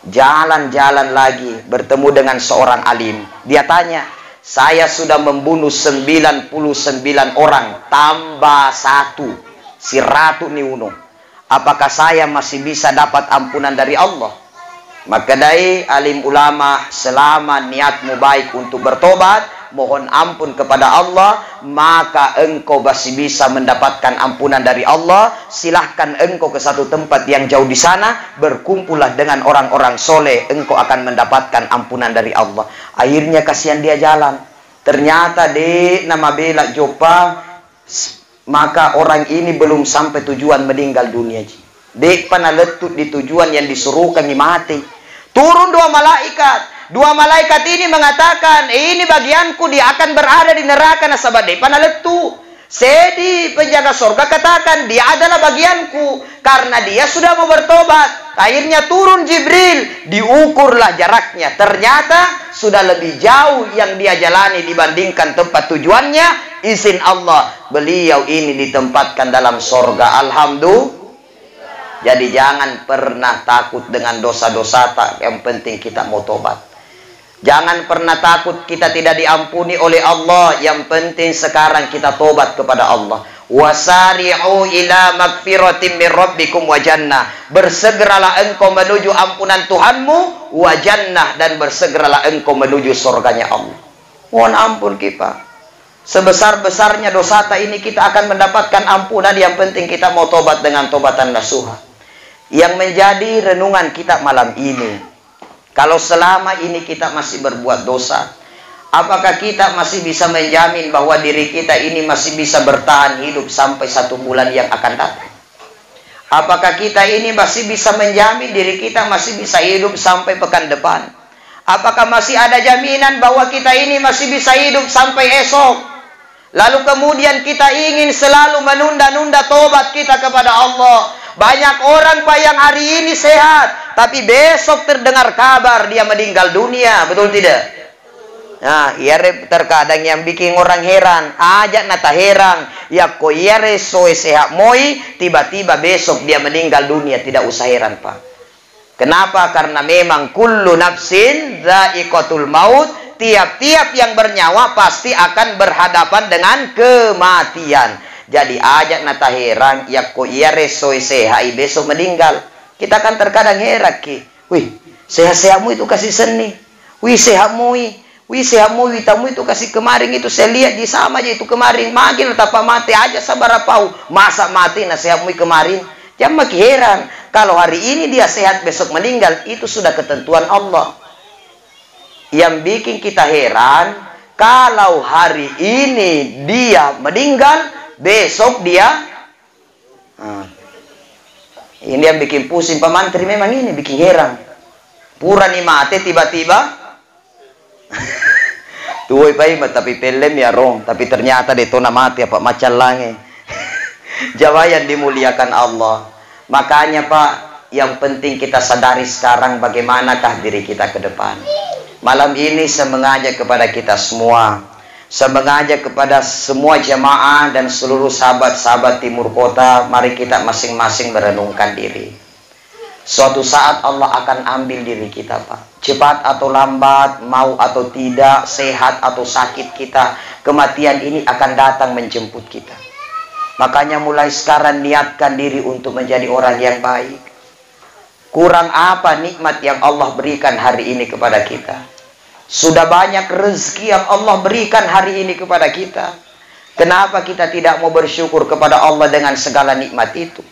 Jalan-jalan lagi, bertemu dengan seorang alim. Dia tanya, "Saya sudah membunuh sembilan puluh sembilan orang, tambah satu, siratu ni uno. Apakah saya masih bisa dapat ampunan dari Allah?" Makkedai alim ulama, "Selama niatmu baik untuk bertobat, mohon ampun kepada Allah, maka engkau masih bisa mendapatkan ampunan dari Allah. Silahkan engkau ke satu tempat yang jauh di sana, berkumpullah dengan orang-orang soleh, engkau akan mendapatkan ampunan dari Allah." Akhirnya kasihan dia jalan. Ternyata de' namabela joppa, maka orang ini belum sampai tujuan meninggal dunia, ji. De'pa nalettu di tujuan yang disuruhkangi mati. Turun dua malaikat. Dua malaikat ini mengatakan, "Ini bagianku, dia akan berada di neraka nasaba de'pa nalettu." Sedi penjaga sorga katakan, "Dia adalah bagianku karena dia sudah mau bertobat." Akhirnya turun Jibril, diukurlah jaraknya. Ternyata sudah lebih jauh yang dia jalani dibandingkan tempat tujuannya. Izin Allah, beliau ini ditempatkan dalam sorga. Alhamdulillah. Jadi jangan pernah takut dengan dosa-dosa, tak, yang penting kita mau tobat. Jangan pernah takut kita tidak diampuni oleh Allah, yang penting sekarang kita tobat kepada Allah. Wasari'u ila magfiratin min rabbikum wa jannah. Bersegeralah engkau menuju ampunan Tuhanmu, wa jannah, dan bersegeralah engkau menuju surganya Allah. Mohon ampun kita. Sebesar-besarnya dosata ini kita akan mendapatkan ampunan, yang penting kita mau tobat dengan tobatan nasuha. Yang menjadi renungan kita malam ini, kalau selama ini kita masih berbuat dosa, apakah kita masih bisa menjamin bahwa diri kita ini masih bisa bertahan hidup sampai satu bulan yang akan datang? Apakah kita ini masih bisa menjamin diri kita masih bisa hidup sampai pekan depan? Apakah masih ada jaminan bahwa kita ini masih bisa hidup sampai esok? Lalu kemudian kita ingin selalu menunda-nunda tobat kita kepada Allah. Banyak orang, Pak, yang hari ini sehat, tapi besok terdengar kabar dia meninggal dunia, betul tidak? Nah, iyare terkadang yang bikin orang heran, aja nataherang, yakko iyare soe sehat moi, tiba-tiba besok dia meninggal dunia, tidak usah heran, Pak. Kenapa? Karena memang kullu nafsin dzaiqatul maut, tiap-tiap yang bernyawa pasti akan berhadapan dengan kematian. Jadi aja nataherang, yakko iyare soe sehai besok meninggal. Kita kan terkadang heran ki, wih, sehat-sehatmu itu kasih seni, wih, sehat moi, wih, sehat moi, witamu itu kasih kemarin itu saya lihat di sama aja itu kemarin, magi natapa mate aja sabar apau, masa mate na sehat moi kemarin? Jammaki heran, kalau hari ini dia sehat, besok meninggal, itu sudah ketentuan Allah. Yang bikin kita heran, kalau hari ini dia meninggal, besok dia, nah, ini yang bikin pusing, Pak Mantri, memang ini bikin heran. Purani mate tiba-tiba, tuwoi paima, tapi pellem ya rong, tapi ternyata de tona mati apa macallange. Jamaah yang dimuliakan Allah. Makanya, Pak, yang penting kita sadari sekarang bagaimanakah diri kita ke depan. Malam ini saya mengajak kepada kita semua. Saya mengajak kepada semua jamaah dan seluruh sahabat-sahabat Timur Kota, mari kita masing-masing merenungkan diri. Suatu saat Allah akan ambil diri kita, Pak. Cepat atau lambat, mau atau tidak, sehat atau sakit kita, kematian ini akan datang menjemput kita. Makanya mulai sekarang niatkan diri untuk menjadi orang yang baik. Kurang apa nikmat yang Allah berikan hari ini kepada kita? Sudah banyak rezeki yang Allah berikan hari ini kepada kita. Kenapa kita tidak mau bersyukur kepada Allah dengan segala nikmat itu?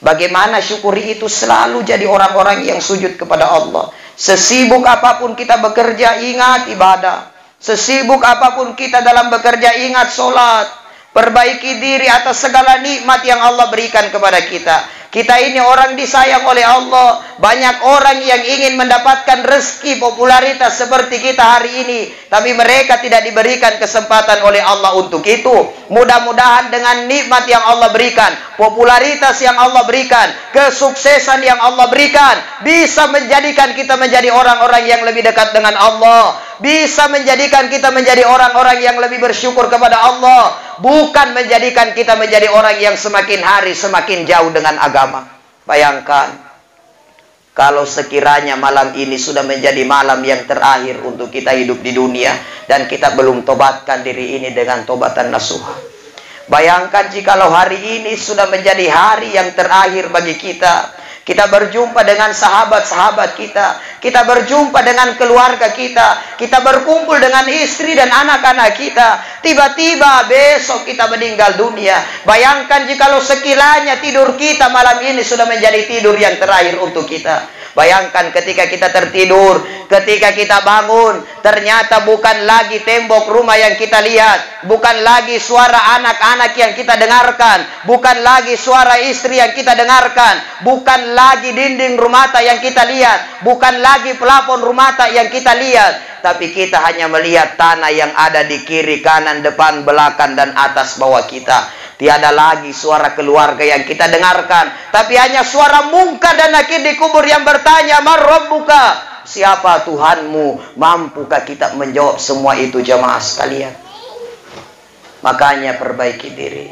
Bagaimana syukuri itu? Selalu jadi orang-orang yang sujud kepada Allah. Sesibuk apapun kita bekerja, ingat ibadah. Sesibuk apapun kita dalam bekerja, ingat sholat. Perbaiki diri atas segala nikmat yang Allah berikan kepada kita. Kita ini orang disayang oleh Allah. Banyak orang yang ingin mendapatkan rezeki popularitas seperti kita hari ini, tapi mereka tidak diberikan kesempatan oleh Allah untuk itu. Mudah-mudahan dengan nikmat yang Allah berikan, popularitas yang Allah berikan, kesuksesan yang Allah berikan, bisa menjadikan kita menjadi orang-orang yang lebih dekat dengan Allah, bisa menjadikan kita menjadi orang-orang yang lebih bersyukur kepada Allah, bukan menjadikan kita menjadi orang yang semakin hari semakin jauh dengan agama. Bayangkan, kalau sekiranya malam ini sudah menjadi malam yang terakhir untuk kita hidup di dunia dan kita belum tobatkan diri ini dengan tobatan nasuha. Bayangkan jikalau hari ini sudah menjadi hari yang terakhir bagi kita. Kita berjumpa dengan sahabat-sahabat kita, kita berjumpa dengan keluarga kita, kita berkumpul dengan istri dan anak-anak kita. Tiba-tiba besok kita meninggal dunia. Bayangkan jikalau sekiranya tidur kita malam ini sudah menjadi tidur yang terakhir untuk kita. Bayangkan ketika kita tertidur, ketika kita bangun, ternyata bukan lagi tembok rumah yang kita lihat, bukan lagi suara anak-anak yang kita dengarkan, bukan lagi suara istri yang kita dengarkan, bukan lagi dinding rumah yang kita lihat, bukan lagi pelafon rumah yang kita lihat, tapi kita hanya melihat tanah yang ada di kiri, kanan, depan, belakang, dan atas bawah kita. Tiada lagi suara keluarga yang kita dengarkan, tapi hanya suara Mungkar dan Nakir di kubur yang bertanya, "Man Rabbuka?" Siapa Tuhanmu? Mampukah kita menjawab semua itu, jamaah sekalian? Makanya perbaiki diri.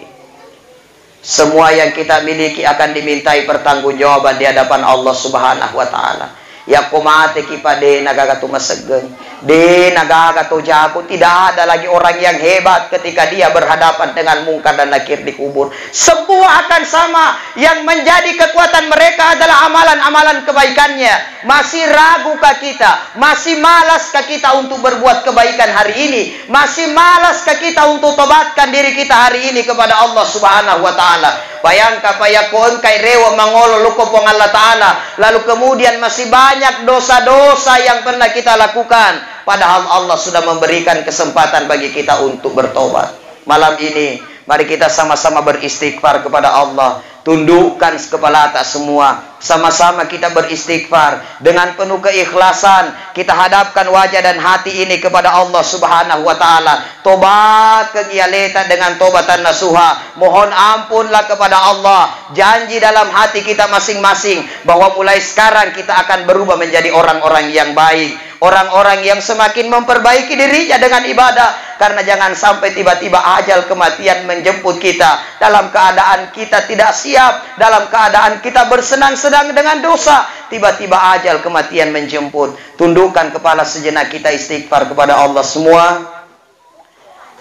Semua yang kita miliki akan dimintai pertanggungjawaban di hadapan Allah Subhanahu wa Ta'ala. Yakko mateki pa de nagaga to maseggeng, de nagaga to jago, tidak ada lagi orang yang hebat ketika dia berhadapan dengan Mungkar dan Nakir di kubur. Semua akan sama, yang menjadi kekuatan mereka adalah amalan-amalan kebaikannya. Masih ragukah kita? Masih malaskah kita untuk berbuat kebaikan hari ini? Masih malaskah kita untuk tobatkan diri kita hari ini kepada Allah Subhanahu wa Ta'ala? Bayangkan, Pak, yakko engkai rewe mangolo loko Puang Allah Ta'ala, lalu kemudian masih banyak dosa-dosa yang pernah kita lakukan, padahal Allah sudah memberikan kesempatan bagi kita untuk bertobat. Malam ini, mari kita sama-sama beristighfar kepada Allah. Tundukkan kepala tak semua. Sama-sama kita beristighfar dengan penuh keikhlasan. Kita hadapkan wajah dan hati ini kepada Allah Subhanahu wa Ta'ala. Tobatkeng iyaleta dengan tobatan nasuha. Mohon ampunlah kepada Allah. Janji dalam hati kita masing-masing bahwa mulai sekarang kita akan berubah menjadi orang-orang yang baik. Orang-orang yang semakin memperbaiki dirinya dengan ibadah. Karena jangan sampai tiba-tiba ajal kematian menjemput kita dalam keadaan kita tidak siap, dalam keadaan kita bersenang-senang dengan dosa. Tiba-tiba ajal kematian menjemput. Tundukkan kepala sejenak, kita istighfar kepada Allah semua.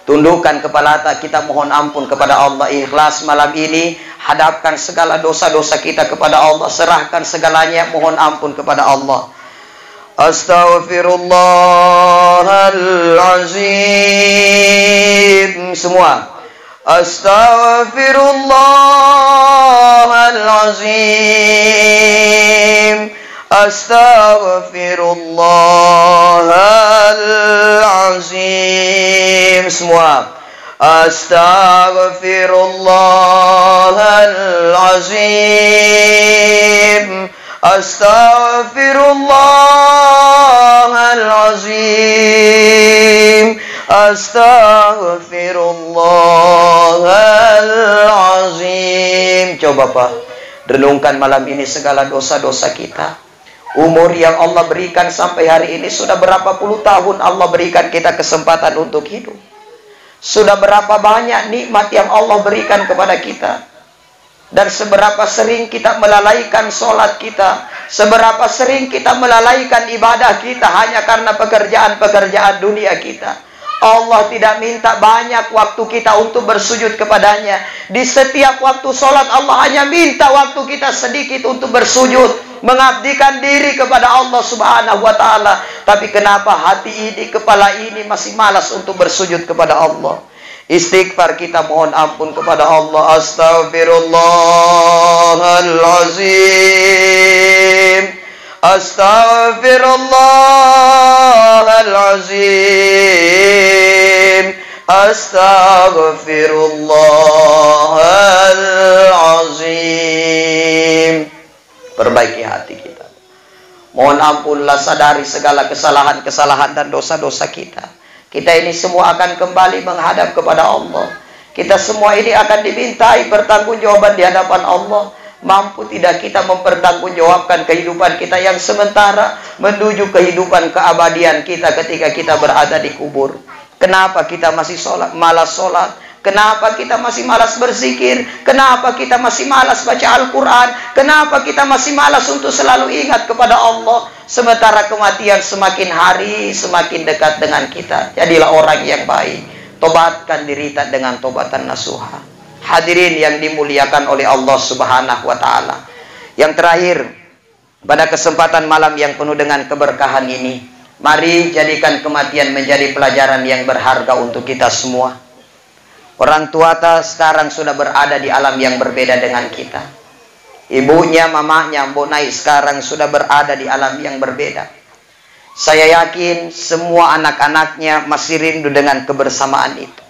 Tundukkan kepala tak, kita mohon ampun kepada Allah ikhlas malam ini. Hadapkan segala dosa-dosa kita kepada Allah. Serahkan segalanya, mohon ampun kepada Allah. Astaghfirullahalazim. Semua. Astaghfirullahalazim. Astaghfirullahalazim. Semua. Astaghfirullahalazim. Astaghfirullahalazim. Astaghfirullahalazim. Coba, Pak, renungkan malam ini segala dosa-dosa kita. Umur yang Allah berikan sampai hari ini, sudah berapa puluh tahun Allah berikan kita kesempatan untuk hidup. Sudah berapa banyak nikmat yang Allah berikan kepada kita. Dan seberapa sering kita melalaikan sholat kita, seberapa sering kita melalaikan ibadah kita hanya karena pekerjaan-pekerjaan dunia kita. Allah tidak minta banyak waktu kita untuk bersujud kepada-Nya. Di setiap waktu sholat, Allah hanya minta waktu kita sedikit untuk bersujud, mengabdikan diri kepada Allah Subhanahu wa Ta'ala. Tapi kenapa hati ini, kepala ini masih malas untuk bersujud kepada Allah? Istighfar, kita mohon ampun kepada Allah. Astaghfirullahalazim. Astaghfirullahalazim. Astaghfirullahalazim. Perbaiki hati kita. Mohon ampunlah, sadari segala kesalahan-kesalahan dan dosa-dosa kita. Kita ini semua akan kembali menghadap kepada Allah. Kita semua ini akan dimintai pertanggungjawaban di hadapan Allah. Mampu tidak kita mempertanggungjawabkan kehidupan kita yang sementara menuju kehidupan keabadian kita ketika kita berada di kubur? Kenapa kita masih sholat, malas sholat? Kenapa kita masih malas berzikir? Kenapa kita masih malas baca Al-Quran? Kenapa kita masih malas untuk selalu ingat kepada Allah? Sementara kematian semakin hari semakin dekat dengan kita. Jadilah orang yang baik. Tobatkan dirita dengan tobatan nasuha. Hadirin yang dimuliakan oleh Allah Subhanahu wa Ta'ala. Yang terakhir, pada kesempatan malam yang penuh dengan keberkahan ini, mari jadikan kematian menjadi pelajaran yang berharga untuk kita semua. Orang tuata sekarang sudah berada di alam yang berbeda dengan kita. Ibunya, mamanya, Mbok Nai sekarang sudah berada di alam yang berbeda. Saya yakin semua anak-anaknya masih rindu dengan kebersamaan itu.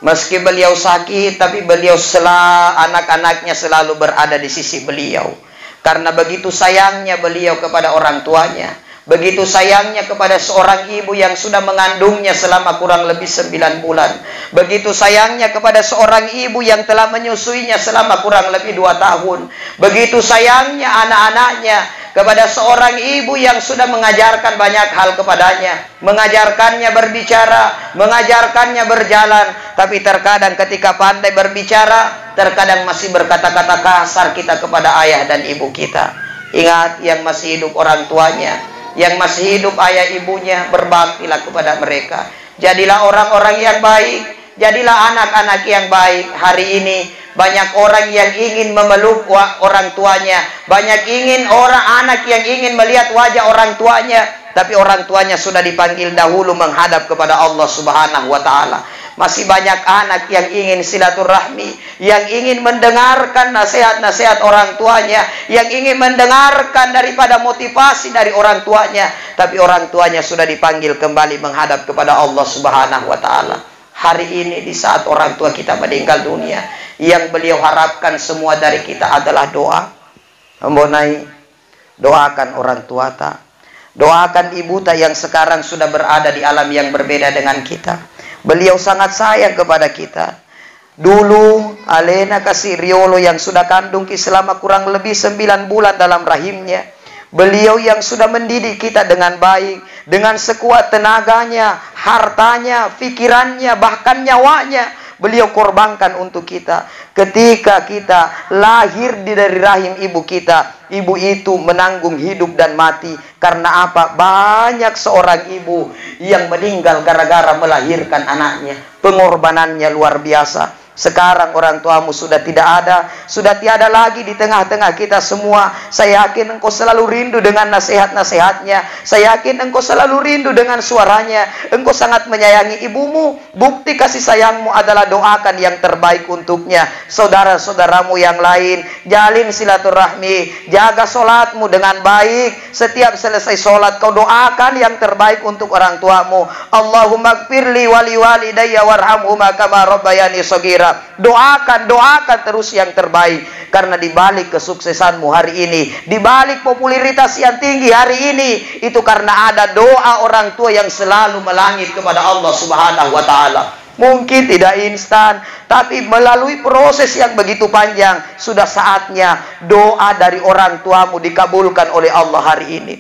Meski beliau sakit, tapi beliau sela-, anak-anaknya selalu berada di sisi beliau. Karena begitu sayangnya beliau kepada orang tuanya, begitu sayangnya kepada seorang ibu yang sudah mengandungnya selama kurang lebih sembilan bulan, begitu sayangnya kepada seorang ibu yang telah menyusuinya selama kurang lebih dua tahun, begitu sayangnya anak-anaknya kepada seorang ibu yang sudah mengajarkan banyak hal kepadanya, mengajarkannya berbicara, mengajarkannya berjalan, tapi terkadang ketika pandai berbicara, terkadang masih berkata-kata kasar kita kepada ayah dan ibu kita. Ingat, yang masih hidup orang tuanya, yang masih hidup ayah ibunya, berbaktilah kepada mereka. Jadilah orang-orang yang baik, jadilah anak-anak yang baik. Hari ini banyak orang yang ingin memeluk wa-, orang tuanya, banyak ingin orang, anak yang ingin melihat wajah orang tuanya, tapi orang tuanya sudah dipanggil dahulu menghadap kepada Allah Subhanahu wa Ta'ala. Masih banyak anak yang ingin silaturahmi, yang ingin mendengarkan nasihat-nasihat orang tuanya, yang ingin mendengarkan daripada motivasi dari orang tuanya, tapi orang tuanya sudah dipanggil kembali menghadap kepada Allah Subhanahu wa Ta'ala. Hari ini, di saat orang tua kita meninggal dunia, yang beliau harapkan semua dari kita adalah doa. Ambo nai, doakan orang tuata. Doakan ibuta yang sekarang sudah berada di alam yang berbeda dengan kita. Beliau sangat sayang kepada kita. Dulu, alena kasi riolo yang sudah kandungki selama kurang lebih sembilan bulan dalam rahimnya. Beliau yang sudah mendidik kita dengan baik, dengan sekuat tenaganya, hartanya, pikirannya, bahkan nyawanya, beliau korbankan untuk kita. Ketika kita lahir di, dari rahim ibu kita, ibu itu menanggung hidup dan mati. Karena apa? Banyak seorang ibu yang meninggal gara-gara melahirkan anaknya. Pengorbanannya luar biasa. Sekarang orang tuamu sudah tidak ada, sudah tiada lagi di tengah-tengah kita semua. Saya yakin engkau selalu rindu dengan nasihat-nasihatnya. Saya yakin engkau selalu rindu dengan suaranya. Engkau sangat menyayangi ibumu. Bukti kasih sayangmu adalah doakan yang terbaik untuknya. Saudara-saudaramu yang lain, jalin silaturahmi, jaga sholatmu dengan baik. Setiap selesai sholat, kau doakan yang terbaik untuk orang tuamu. Allahumma gfirli wali walidayya warhamhuma kama rabbayani shaghira. Doakan, doakan terus yang terbaik. Karena di balik kesuksesanmu hari ini, di balik popularitas yang tinggi hari ini, itu karena ada doa orang tua yang selalu melangit kepada Allah Subhanahu wa Ta'ala. Mungkin tidak instan, tapi melalui proses yang begitu panjang, sudah saatnya doa dari orang tuamu dikabulkan oleh Allah hari ini.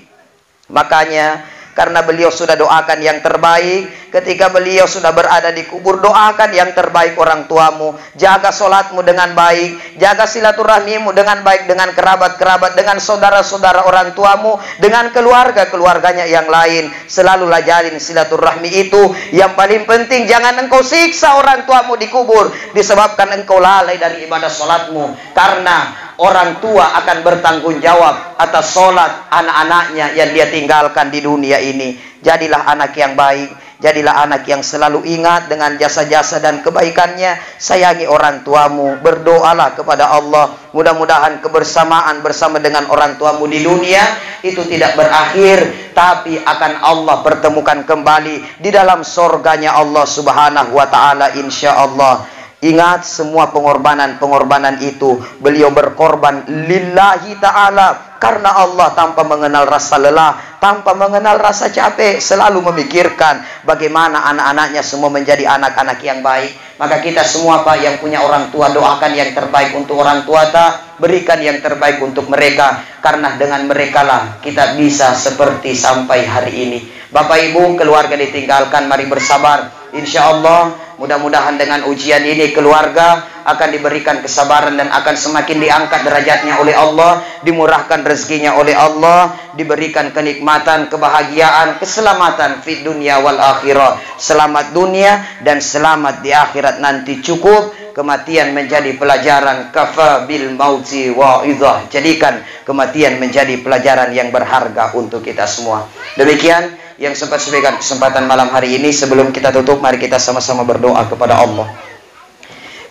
Makanya, karena beliau sudah doakan yang terbaik, ketika beliau sudah berada di kubur, doakan yang terbaik orang tuamu. Jaga sholatmu dengan baik, jaga silaturahmimu dengan baik dengan kerabat-kerabat, dengan saudara-saudara orang tuamu, dengan keluarga-keluarganya yang lain. Selalulah jalin silaturahmi itu. Yang paling penting, jangan engkau siksa orang tuamu di kubur disebabkan engkau lalai dari ibadah sholatmu. Karena orang tua akan bertanggung jawab atas sholat anak-anaknya yang dia tinggalkan di dunia ini. Jadilah anak yang baik, jadilah anak yang selalu ingat dengan jasa-jasa dan kebaikannya. Sayangi orang tuamu, berdoalah kepada Allah. Mudah-mudahan kebersamaan bersama dengan orang tuamu di dunia itu tidak berakhir, tapi akan Allah pertemukan kembali di dalam sorganya Allah Subhanahu wa Ta'ala, insya Allah. Ingat, semua pengorbanan-pengorbanan itu beliau berkorban lillahi ta'ala, karena Allah, tanpa mengenal rasa lelah, tanpa mengenal rasa capek, selalu memikirkan bagaimana anak-anaknya semua menjadi anak-anak yang baik. Maka kita semua, Pak, yang punya orang tua, doakan yang terbaik untuk orang tua ta, berikan yang terbaik untuk mereka, karena dengan merekalah kita bisa seperti sampai hari ini. Bapak Ibu, keluarga ditinggalkan, mari bersabar. Insya Allah, mudah-mudahan dengan ujian ini keluarga akan diberikan kesabaran dan akan semakin diangkat derajatnya oleh Allah, dimurahkan rezekinya oleh Allah, diberikan kenikmatan, kebahagiaan, keselamatan fid dunya wal akhirah. Selamat dunia dan selamat di akhirat nanti. Cukup kematian menjadi pelajaran. Kafa bil mauti wa'idhah. Jadikan kematian menjadi pelajaran yang berharga untuk kita semua. Demikian yang sempat saya berikan kesempatan malam hari ini. Sebelum kita tutup, mari kita sama-sama berdoa kepada Allah.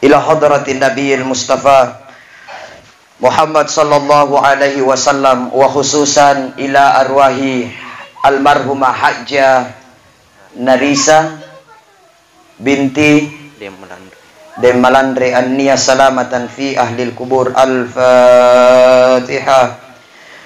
Ila hadratin Nabiyil Mustafa Muhammad sallallahu alaihi wasallam, wa khususan ila arwahi almarhumah Hajjah Narisa binti Dem Malandre. Dem Malandre, anniya salamatan fi ahlil kubur. Al-Fatihah.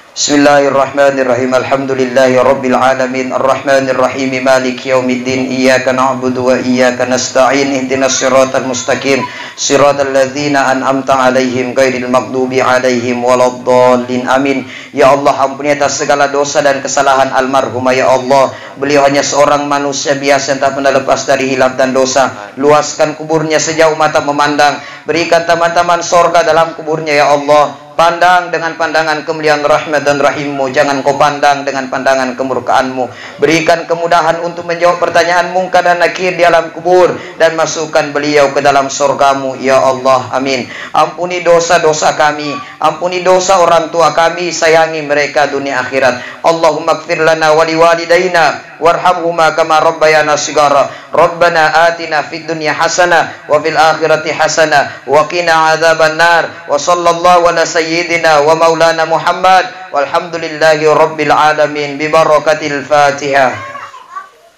Bismillahirrahmanirrahim. Alhamdulillahi rabbil alamin. Arrahmanirrahim. Maliki yaumiddin. Iyyaka na'budu wa iyyaka nasta'in. Ihdinas siratal mustaqim. Siratal ladzina an'amta 'alaihim ghairil maghdubi 'alaihim waladdallin. Amin. Ya Allah, ampuni atas segala dosa dan kesalahan almarhumah, ya Allah. Beliau hanya seorang manusia biasa yang tak pernah lepas dari hilaf dan dosa. Luaskan kuburnya sejauh mata memandang. Berikan taman-taman sorga dalam kuburnya, ya Allah. Pandang dengan pandangan kemuliaan rahmat dan rahimmu, jangan kau pandang dengan pandangan kemurkaanmu. Berikan kemudahan untuk menjawab pertanyaan mungkar dan nakir di alam kubur, dan masukkan beliau ke dalam surgamu, ya Allah. Amin. Ampuni dosa-dosa kami, ampuni dosa orang tua kami, sayangi mereka dunia akhirat. Allahumma gfir lana wa liwalidaina warhamhuma kama rabbayana sigara. Rabbana atina fid dunya hasanah wa fil akhirati hasanah wa qina adzaban nar. Wa sallallahu ala sayyidina wa maulana Muhammad walhamdulillahi rabbil alamin bi barakatil Fatihah.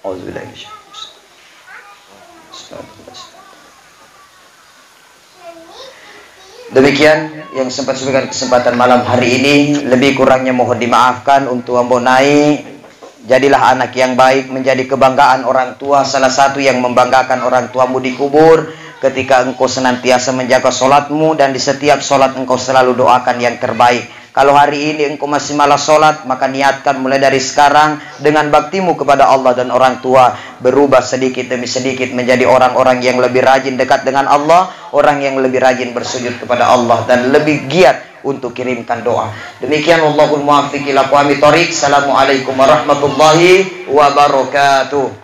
Auzubillahi minasyaitonir rajim. Demikian yang sempat saya berikan kesempatan malam hari ini. Lebih kurangnya mohon dimaafkan. Untuk Ambo Nai, jadilah anak yang baik, menjadi kebanggaan orang tua, salah satu yang membanggakan orang tuamu di kubur, ketika engkau senantiasa menjaga sholatmu dan di setiap sholat engkau selalu doakan yang terbaik. Kalau hari ini engkau masih malas sholat, maka niatkan mulai dari sekarang dengan baktimu kepada Allah dan orang tua, berubah sedikit demi sedikit menjadi orang-orang yang lebih rajin dekat dengan Allah, orang yang lebih rajin bersujud kepada Allah, dan lebih giat untuk kirimkan doa. Demikian, wallahul muwaffiq ila aqwamit thoriq. Assalamualaikum warahmatullahi wabarakatuh.